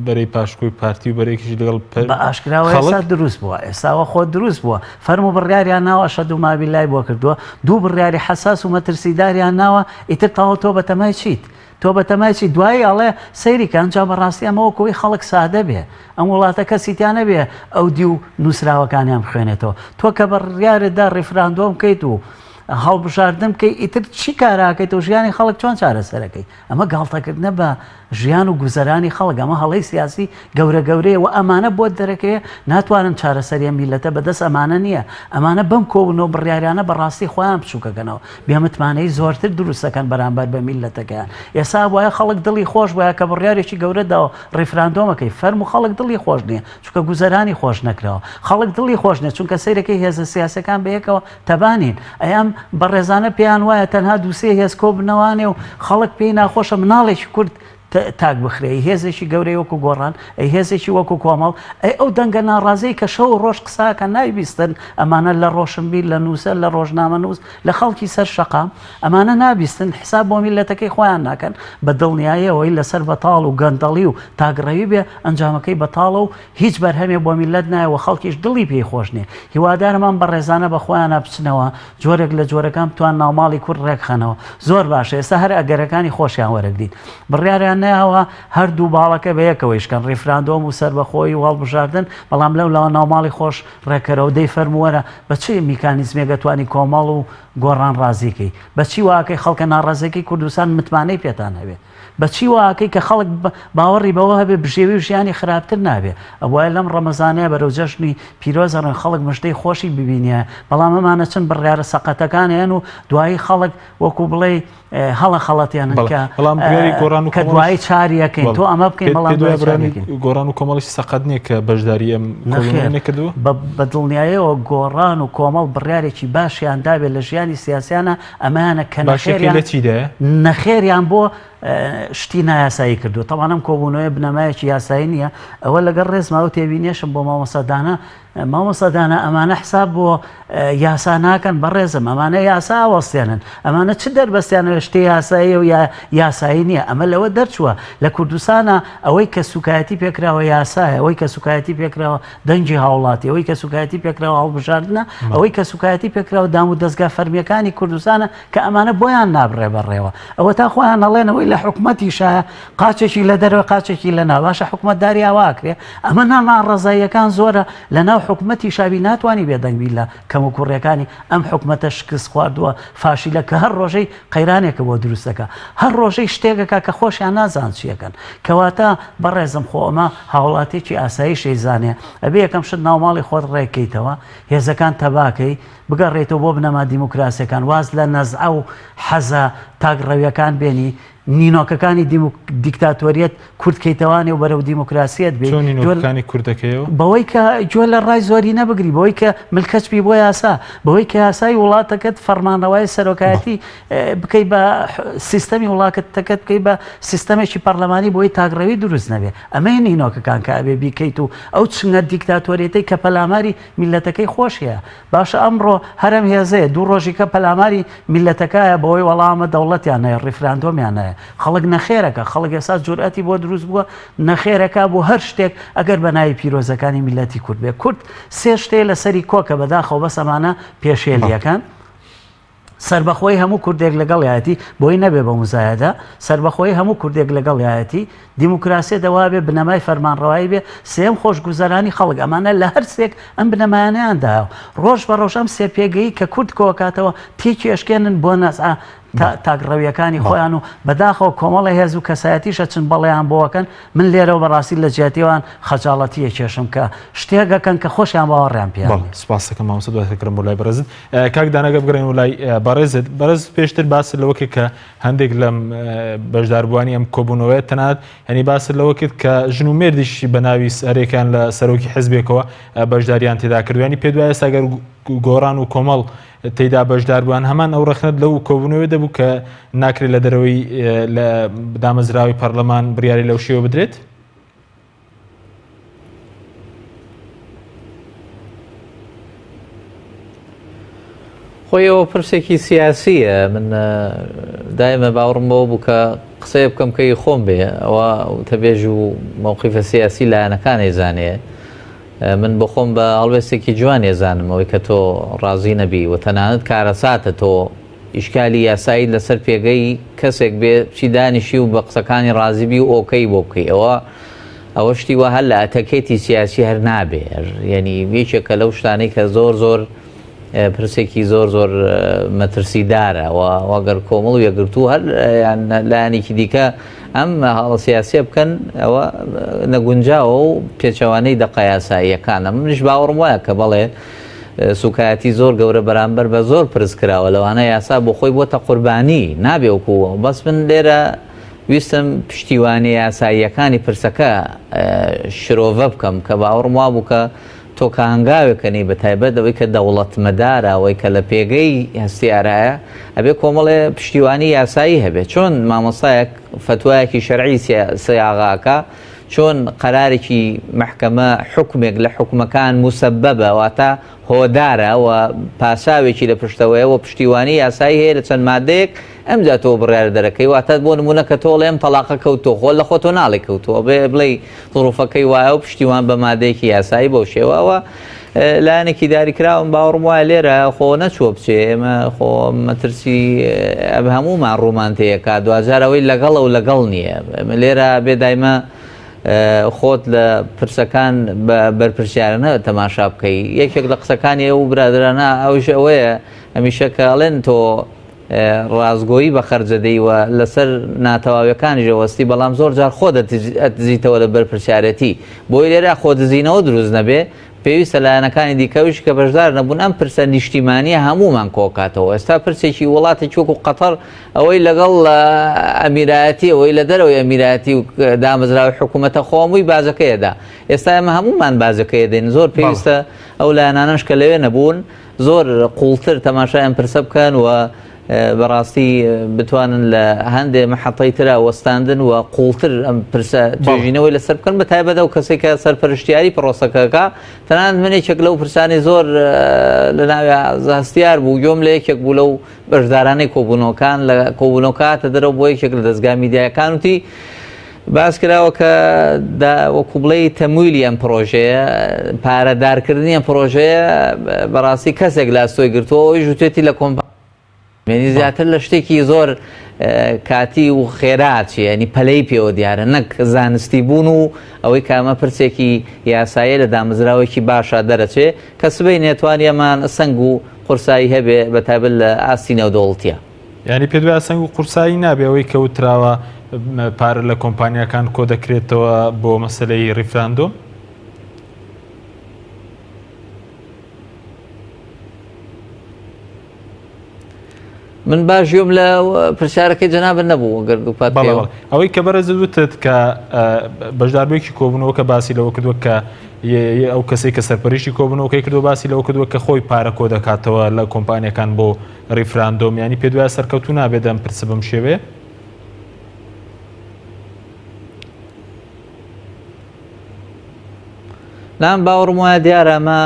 بەرەی پاشکۆی پارتی و بەرەیەکیش لەگەڵ پەر بە ئاشکراوە ئێستا خەڵک؟ دروست بووە، ئێستاوە خۆ دروست بووە. فەرموو بڕیاریان ناوە ئەشهەدو مابیللای بۆ کردووە، دوو بڕیاری حەساس و مەترسیداریان ناوە، ئیتر تەواو تۆ بەتەمای چیت؟ تۆ بەتەمای چی دوایی ئەڵێ سەیری کە ئەنجا بەڕاستی ئەمە وەکو ئەوەی خەڵک سادە بێ ئەم وڵاتە کەسی تیا نەبێ ئەو دی و نووسراوەکانیان بخوێنێتەوە تۆ کە بڕیارت دا ڕیفراندۆم بکەیت و هەڵبژاردن بکەی ئیتر چی کاراکەیت و ژیانی خەڵک چۆن چارەسەرەکەی ئەمە گاڵتەکردنە بە ژیان و گوزەرانی خەڵک ئەمە هەڵەی سیاسی گەورە گەورەیە و ئەمانە بۆت دەرەکەوێ ناتوانن چارەسەری ئەم میللەتە بەدەست ئەمانە نییە ئەمانە بەم کۆبوونەوە بڕیارانە بەڕاستی خۆیان بچووکەکەنەوە بێ متمانەیی زۆرتر دروست دەکەن بەرامبەر بە میللەتەکەیان. ئێستا ئەبوایە خەڵک دڵی خۆش بوایە کە بڕیارێکی گەورەت داوە ڕیفراندۆمەکەی فەرموو خەڵک دڵی خۆش نییە چونکە گوزەرانی خۆش نەکراوە. خەڵک دڵی خۆش نییە چونکە سەیرەکەی هێزە سیاسیەکان بەیەکەوە تەبا نین. ئەی ئەم بەڕێزانە پێیان وایە تەنها دوو سێ هێز کۆبنەوانێ و خەڵک پێی ناخۆشە مناڵێکی کورد تاک بخرێ، ئەی هێزێکی گەورەی وەکو گۆڕان، ئەی هێزێکی وەکو کۆمەڵ، ئەی ئەو دەنگە ناڕازیەی کە شەو و ڕۆژ قسە ئەکەن نایبیستن، ئەمانە لە ڕۆشنبیر، لە نووسەر، لە ڕۆژنامەنووس، لە خەڵکی سەر شەقام، ئەمانە نابیستن، حساب بۆ میللەتەکەی خۆیان ناکەن، بە دڵنیاییەوەی لەسەر بەتاڵ و گەندەڵی و تاکڕەوی بێ، ئەنجامەکەی بەتاڵە و هیچ بەرهەمێ بۆ میللەت نایە و خەڵکیش دڵی پێی خۆش نیە. هیوادارم ئەم بەڕێزانە بە خۆیانا بچنەوە، جۆرێک لە جۆرەکان بتوان ناوماڵی کورد ڕێکخەنەوە. زۆر باشە ئێستا هەر ئەگەرەکانی خۆشیان وەرەگرین. بڕیاریان نەیاوە هەردوو باڵەکە بە یەکەوەیش کەن، ڕیفراندۆم و سەربەخۆیی و هەڵبژاردن، بەڵام لەو لاوە ناوماڵی خۆش ڕێککەرەوە. دەی فەرموو وەرە بە چ میکانیزمێک ئەتوانی کۆمەڵ و گۆڕان ڕازی کەی؟ بە چی واکەی خەڵکە ناڕازیەکەی کوردستان متمانەی پێتان هەبێ؟ بە چی واکەی کە خەڵک باوەڕی بەوە هەبێ بژێوی و ژیانی خراپتر نابێ؟ ئەبوایە لەم ڕەمەزانەیە بەرەو جەژنی پیرۆز ئەڕۆین خەڵک مژدەی خۆشی ببینیایە، بەڵام ئەمانە چن بڕیارە سەقەتەکان ئەیەن و دوایی خەڵک وەکو بڵێی هەڵەخەڵەتێنن بەڵێ کە بەڵام بڕیاری گۆڕان و کە کۆمەڵیش دوایی چاریەکەین بەڵێ تۆ ئەمە بکەین پێت بەڵام پێت وایە دوایی بڕیاری چاریەکەین. گۆڕان و کۆمەڵیش سەقەت نییە کە بەشداری ئەم نەخێر کۆبوونەوەی نەکردووە؟ بە بە دڵنیایەوە گۆڕان و کۆمەڵ بڕیارێکی باشیان دابێ لە ژیانی سیاسیانە ئەمەیانە کە باشیەکەی نەخێریان لە چیدایە؟ نەخێریان بۆ شتی نایاسایی کردووە تەبعەن ئەم کۆبوونەوەیە بنەمایەکی یاسایی نییە ئەوە لەگەڵ ڕێزما ئەو تێبینیەشم بۆ مامۆستا دانا مامۆستا دانا ئەمانە حساب بۆ یاسا ناکەن بەڕێزم ئەمانە یاسا ئەوەستێنن ئەمانە چ دەربەستیانەوە شتێ یاساییە و یا یاسایی نییە ئەمە لەوە دەرچووە لە کوردستانە ئەوەی کە سوکایەتی پێکراوە یاسایە ئەوەی کە سوکایەتی پێکراوە دەنگی هاوڵاتی ئەوەی کە سوکایەتی پێکراوە هەڵبژاردنە ئەوەی کە سوکایەتی پێکراوە دام و دەستگا فەرمیەکانی کوردستانە کە ئەمانە بۆیان نابڕێ بەڕێوە ئەوە تا خۆیان ئەڵێن ئەوەی لە حکومەتیشایە قاچێکی لە دەرەوە قاچێکی لە ناو باشە حکومەتداری ئاوا ئەکرێ ئەمە نا ناڕەزاییەکان زۆرە لە ناو حکومەتیشا بی ناتوانی بێدەنگ بی لە کەموکوڕیەکانی ئەم حکومەتە شکست خواردووە فاشیلە کە هەر ڕۆژەی قەیرانێکە بۆ دروست دەکا هەر ڕۆژەی شتێکەکە کە خۆشیان نازان چیەکەن کەواتە بەڕێزم خۆ ئەمە هاوڵاتیەکی ئاساییش ئەیزانێ ئەبێ یەکەم شت ناوماڵی خۆت ڕێککەیتەوە هێزەکان تەباکەی بگەڕێیتەوە بۆ بنەما دیموکراسیەکان، واز لە نەزعە و حەزە تاکڕەویەکان بێنی، نینۆکەکانی دیکتاتۆریەت کورت کەیتەوانێ و بەرەو دیموکراسیەت بێی. چۆن نینۆکەکانی کورت دەکەیەوە؟ بەوەی کە گوێ لە ڕای زۆرینە بگری، بەوەی کە ملکەچ بی بۆ یاسا، بەوەی کە یاسای وڵاتەکەت فەرمانڕەوای سەرۆکایەتی بکەی بە سیستەمی وڵاکەتەکەت بکەی بە سیستەمێکی پەڕلەمانی بۆی تاکڕەوی دروست نەبێ. ئەمەیە نینۆکەکان کە ئەبێ بیکەیت و ئەو چنگە دیکتاتۆریەتەی کە پەلاماری میللەتەکەی خۆشیە باشە ئەمڕۆ هەر ئەم هێزەیە دوو ڕۆژیکە پەلاماری میللەتەکایە بەوەی وەڵا ئەمە دەوڵەتیان هەیە ڕیفراندۆمیان هەیە خەڵک نەخێرەکە خەڵک ئێستا جورئەتی بۆ دروست بووە نەخێرەکە بۆ هەر شتێک ئەگەر بە ناوی پیرۆزەکانی میللەتی کورد بێ کورد سێ شتێ لەسەری کۆکە بەداخەوە بەس ئەمانە پێشێلیەکەن. سەربەخۆی هەموو کوردێک لەگەڵیایەتی بۆی نەبێ بە موزایەدە، سەربەخۆی هەموو کوردێک لەگەڵیایەتی، دیموکراسیەت ئەوە بێ بنەمای فەرمانڕەوایی بێ، سێیەم خۆشگوزەرانی خەڵک، ئەمانە لە هەر سێک ئەم بنەمایانەیان دایەوە. ڕۆژ بە ڕۆژ ئەم سێ پێگەی کە کورد کۆکاتەوە تێکی ئەشکێنن بۆ نەزعە تاکڕەویەکانی خۆیان و بەداخەوە کۆمەڵە هێز و کەسایەتیش ئەچن بەڵێیان بۆ ئەکەن، من لێرەوە بەڕاستی لە جیاتی ئەوان خەجاڵەتی ئەکێشم کە شتێک ئەکەن کە خۆشیان باوەڕیان پێیان بەڵێ نیە. سپاست دەکەم مامۆستا دواتر دەگەڕێم بۆ لای بەڕێزت. کاک دانا گەر بگەڕێینەوە لای بەڕێزت، بەڕێزت پێشتر باست لەوە کرد کە هەندێک لەم بەشداربووانی ئەم کۆبوونەوەیە تەنانەت یانی باست لەوە کرد کە ژن و مێردیش بە ناوی هەرێکیان لە سەرۆکی حزبێکەوە بەشداریان تێدا کردووە یانی پێت وایە ئێستا گەر گۆڕان و کۆمەڵ تێیدا بەشداربووان هەمان ئەو ڕەخنەت لەو کۆبوونەوەی دەبوو کە ناکرێت لە دەرەوەی لە دامەزراوەی پەرلەمان بڕیاری لەو شێوە بدرێت؟ خۆی ئەوە پرسێکی سیاسیە من دایمە باوەڕم بەوە بوو کە قسەیە بکەم کە ئی خۆم بێ ئەوە وتەبێژ و مەوقیفە سیاسی لایەنەکان ئەیزانێ من بۆ خۆم بە هەڵوێستێکی جوان ئێزانم ئەوەی کە تۆ ڕازی نەبی و تەنانەت کارەساتە تۆ ئیشکالی یاساییت لەسەر پێگەی کەسێک بێ بچی دانیشی و بە قسەکانی ڕازی بی و ئۆکەی بۆ بکەی ئەوە ئەوە شتی وا هەر لە ئەتەکێتی سیاسی هەر نابێ یعنی یەکێکە لەو شتانەی کە زۆر زۆر پرسێکی زۆر زۆر مەترسیدارە و وەگەر کۆمەڵ و یەکگرتوو هەر یان لایەنێکی دیکە ئەم هەڵە سیاسیە بکەن ئەوە نەگونجاوە و پێچەوانەی دەقە یاساییەکانە منیش باوەڕم وایە کە بەڵێ سوکایەتی زۆر گەورە بەرامبەر بە زۆر پرس کراوە لەوانە یاسا بۆ خۆی بۆتە قوربانی نابێ وەکو بەس من لێرە ویستم پشتیوانی یاساییەکانی پرسەکە شرۆڤە بکەم کە باوەڕم وابوو کە تۆ کە هەنگاوێکەنی بە تایبەت ئەوەی کە دەوڵەتمەدارە ئەوەی کە لە پێگەی هەستیارایە ئەبێ کۆمەڵێ پشتیوانی یاسایی هەبێ چۆن مامۆستایەک فەتوایەکی شەرعی سیاغاکە چۆن قەرارێکی مەحکەمە حوکمێک لە حوکمەکان موسەبەبە واتە هۆدارە و پاساوێکی لە پشتەوەیە و پشتیوانی یاسایی هەیە لە چەند مادەیەک ئەمجا تۆ بڕیار دەرەکەی واتە بۆ نمونە کە تۆ ئەڵێ ئەم تەڵاقە کەوتووە خۆ لە خۆتۆ ناڵێ کەوتووە بێ بڵێی زڕوفەکەی وایە و پشتیوان بە مادەیەکی یاسایی بەو شێوە ئەوە لایەنێکی داریکراوم باوەڕم وایە لێرە خۆ نەچووە بچێ ئێمە خۆ مەترسی ئەب هەموومان ڕوومان تێیەکا دواجار ئەوەی لەگەڵە و لەگەڵ نییە ئێمە لێرە بێ دایمە خۆت لە پرسەکان بە بەرپرسیارانە تەماشا بکەی یەکێک لە قسەکانی ئەو برادرانە ئەوش ئەوەیە هەمیشە کە ئەڵێن تۆ ڕاستگۆیی بە خەرجە دەی و لەسەر ناتەواویەکانیش ئەوەستی بەڵام زۆر جار خۆت ئەدزیتەوە لە بەرپرسیارێتی بۆی لێرە خۆدزینەوە دروست نەبێ پێویستە لایەنەکانی دیکەویش کە بەشدار نەبوون ئەم پرسە نیشتیمانیە هەموومان کۆکاتەوە ئێستا پرسێکی وڵاتێکی وەکو قەتەر ئەوەی لەگەڵ ئەمیرایەتی ئەوەی لە دەرەوەی ئەمیرایەتی و دامەزراوی حکوومەتە خۆ هەمووی باجەکەیەدا ئێستا ئێمە هەموومان باجەکەیەدەین زۆر پێویستە ئەو لایەنانەش کە لەوێ نەبوون زۆر قوڵتر تەماشای ئەم پرسە بکەن و بەڕاستی بتوانن لە هەندێ محەتەی ترا وەستاندن و قوڵتر ئەم پرسە توێژینەوەی لەسەر بکەن بە تایبەت ئەو کەسێک کە سەرپەرشتیاری پرۆسەکەکە تەنانەت من یەکێک لەو پرسانی زۆر لە ناوێ هەستیار بوو گوێم لە یەکێک بوو لەو بەشدارانەی کۆبوونەوەکان لە کۆبوونەوەکە هاتە دەرەوە بۆ یەکێک لە دەزگا میدیایەکان وتی باس کراوە کە دا وەکو بڵێی تەمویلی ئەم پڕۆژەیە، پارەدارکردنی ئەم پڕۆژەیە بەڕاستی کەسێک لە ئەستۆی گرتووە، ئەویش وتوێتی لە کۆمپانیای یعنی زیاتر لە شتێکی زۆر کاتی و خێرا چی ینی پەلەی پێوە دیارە نەک زانستی بوون و ئەوەی کە ئەمە پرسێکی یاساییە لە دامەزراوەیەکی باشا دەرەچێ کە سبەینێ توانیەمان سەنگ و قورسایی هەبێ بە تایبەت لە ئاستی نێودەوڵتیە. یانی پێت وایە سەنگ و قورسایی نابێ ئەوەی کە وتراوە پارە لە کۆمپانیاکان کۆ دەکرێتەوە بۆ مەسەلەی ڕیفراندۆم؟ من باش گوێم لە پرسیارەکەی جەنابت نەبوو گەر دووپات بکەیەوە. ئەوەی کە بەڕێزت وتت کە بەشداربوویەکی کۆبوونەوەکە باسی لەوە کردووە کە ئەو کەسێک کە سەرپەرشتی کۆبوونەوەکەی کردووە باسی لەوە کردووە کە خۆی پارە کۆ دەکاتەوە لە کۆمپانیەکان بۆ ڕیفراندۆم یانی پێت وایە سەرکەوتوو نابێت ئەم پرسە بەم شێوەیە؟ نام باوەڕم وایە دیارە ئەمە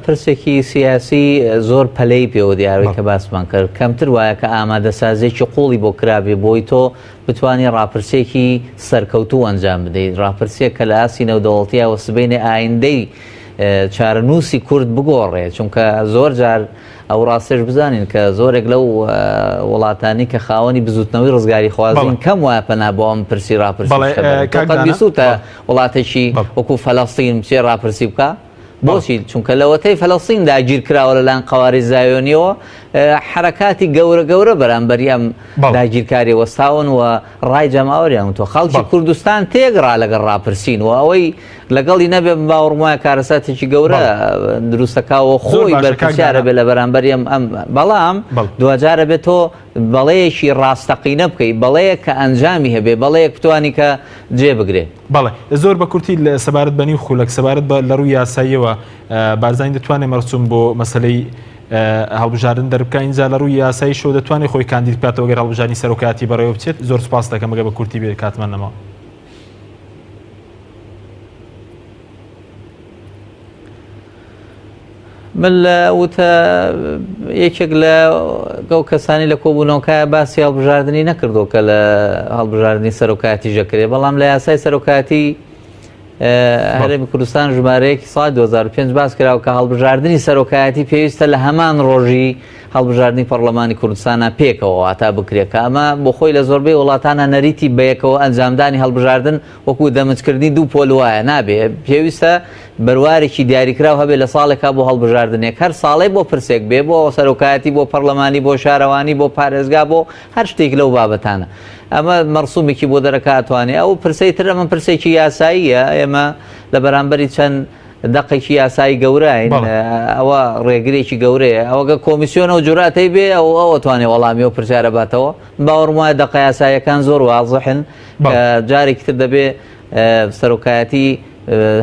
پرسێکی سیاسی زۆر پەلەی پێوە دیارەوەی کە باسمان کرد کەمتر وایە کە ئامادەسازێکی قوڵی بۆ کرابێ بۆی تۆ بتانی ڕاپرسێکی سەرکەوتوو ئەنجام بدەیت ڕاپرسیە کە لە ئاستی نێودەوڵەتیەوە سبەینێ ئایندەی چارەنووسی کورد بگۆڕێ چونکە زۆر جار ئەو ڕاستێش بزانین کە زۆرێک لەو وڵاتانی کە خاوەنی بزوتنەوەی ڕزگاری خوازین کەم وایە پەنا بۆ ئەم پرسی ڕاپرسی بیسوتە وڵاتێکی وەکو فەلەستین بچێ ڕاپرسی بکە بۆچی چونکە لەوەتەی فەلەستین داگیر کراوە لەلایەن قەوارەی زایۆنیەوە حەرەکاتی گەورە گەورە بەرامبەری ئەم داگیرکاری وەستاون و ڕای جەماوەریان وتوە خەڵکی کوردستان تێگڕا لەگەڵ ڕاپرسین و ئەوەی لەگەڵی نەبێ من باوەڕم وایە کارەساتێکی گەورە دروستەکەوە خۆی بەرپرسیارە بێ لە بەرامبەری ئەم ئەم بەڵام دواجارە بێت تۆ بەڵێیەکی ڕاستەقینە بکەی بەڵێیەک کە ئەنجامی هەبێ بەڵێیەک بتوانی کە جێ بگرێ. بەڵێ زۆر بە کورتی سەبارەت بە نیو خولەک سەبارەت بە لە ڕووی یاساییەوە بارزانی دەتوانێت مەرسوم بۆ مەسەلەی هەڵبژاردن دەربکا ئینجا لە ڕووی یاساییشەوە دەتوانێت خۆی کاندید بکاتەوە گەر هەڵبژاردنی سەرۆکایەتی بەڕێوە بچێت زۆر سوپاس دەکەم ئەگەر بە کورتی بێت کاتمان نەماوە. من لە وتە یەکێک لە گەو کەسانی لە کۆبوونەوەکە باسی هەڵبژاردننی نەکردو کە لە هەڵبژاردننی سەرۆکایەتی ژەکرێ بەڵام لە یاسای سەرۆکایەتی هەرێمی کوردستان ژمارەیەکی ساڵی 2005 باس کراوە کە هەڵبژاردنی سەرۆکایەتی پێویستە لە هەمان ڕۆژی هەڵبژاردنی پەرلەمانی کوردستانە پێکەوە واتا بکرێت کە ئەمە بۆ خۆی لە زۆربەی وڵاتانە نەریتی بەیەکەوە ئەنجامدانی هەڵبژاردن وەکو دەمجکردنی دوو پۆل وایە نابێ پێویستە بەروارێکی دیاریکراو هەبێ لە ساڵێکا بۆ هەڵبژاردنێک هەر ساڵەی بۆ پرسێک بێ بۆ سەرۆکایەتی بۆ پەرلەمانی بۆ شارەوانی بۆ پارێزگا بۆ هەر شتێک لەو بابەتانە ئەمە مەرسومێکی بۆ دەرەکا ئەتوانێ ئەو پرسەی تر ئەمە پرسێکی یاساییە ئێمە لە بەرامبەری چەند دەقێکی یاسایی گەورەین ئەوە ڕێگرێکی گەورەیە ئەوەگە کۆمیسیۆنە و جوراتەی بێ ئەو ئەوە توانێ وەڵامی ئەو پرسیارە باتەوە باوەڕم وایە دەقە یاساییەکان زۆر وازحن جارێکی تر دەبێ سەرۆکایەتی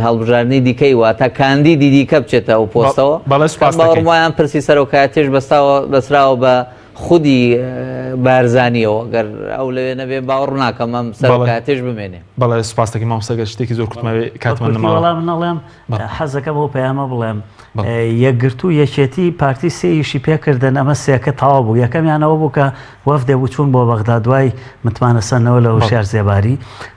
هەڵبژاردنی دیکەی واتە کاندیدی دیکە بچێتە ئەو پۆستەوە باوەڕم وایە ئەم پرسی سەرۆکایەتیش بەستاوە بەسراوە بە خودی بارزانیەوە گەر ئەو لەوێ نەبێ باوەڕ ناکەم ئەم سەرۆکایەتیش بمێنێ. بەڵێ سوپاس دەکەین مامۆستا گەر شتێکی زۆر کورت مابێ کاتمان نەماوە. وەڵا من ئەڵێم حەزەکەم ئەو پەیامە بڵێم یەکگرتوو یەکێتی پارتی سێ ئیشی پێکردن ئەمە سێکە تەواو بوو یەکەمیان ئەوە بوو کە وەفدێ بوو چوون بۆ بەغدا دوای متمانە سەندنەوە لە هۆشیار زێباری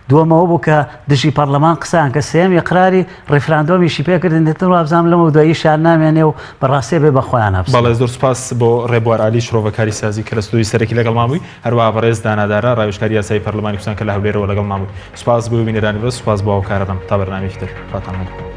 دووەم ئەوە بوو کە دژی پەرلەمان قسەیان کە سێیەم ئیقراری ڕیفراندۆمیشی پێکردن دێتن وابزانم لەمەو دوای ئیشیان نامێنێ و بەڕاستی بێ بە خۆیان هەبسن. بەڵێ زۆر سوپاس بۆ ڕێبوار عەلی شرۆڤەکاری سیاسی کە لە ستۆدیۆی سەرەکی لەگەڵمان بووی، هەروەها بەڕێز دانا دارا ڕاوێژکاری یاسایی پەرلەمانی کوردستان کە لە هەولێرەوە لەگەڵمان بووی. سوپاس بۆ بینەرانی بەڕێز، سوپاس بۆ هاوکارانم. تا بەرنامەیەکی تر خواتان لەگەڵ.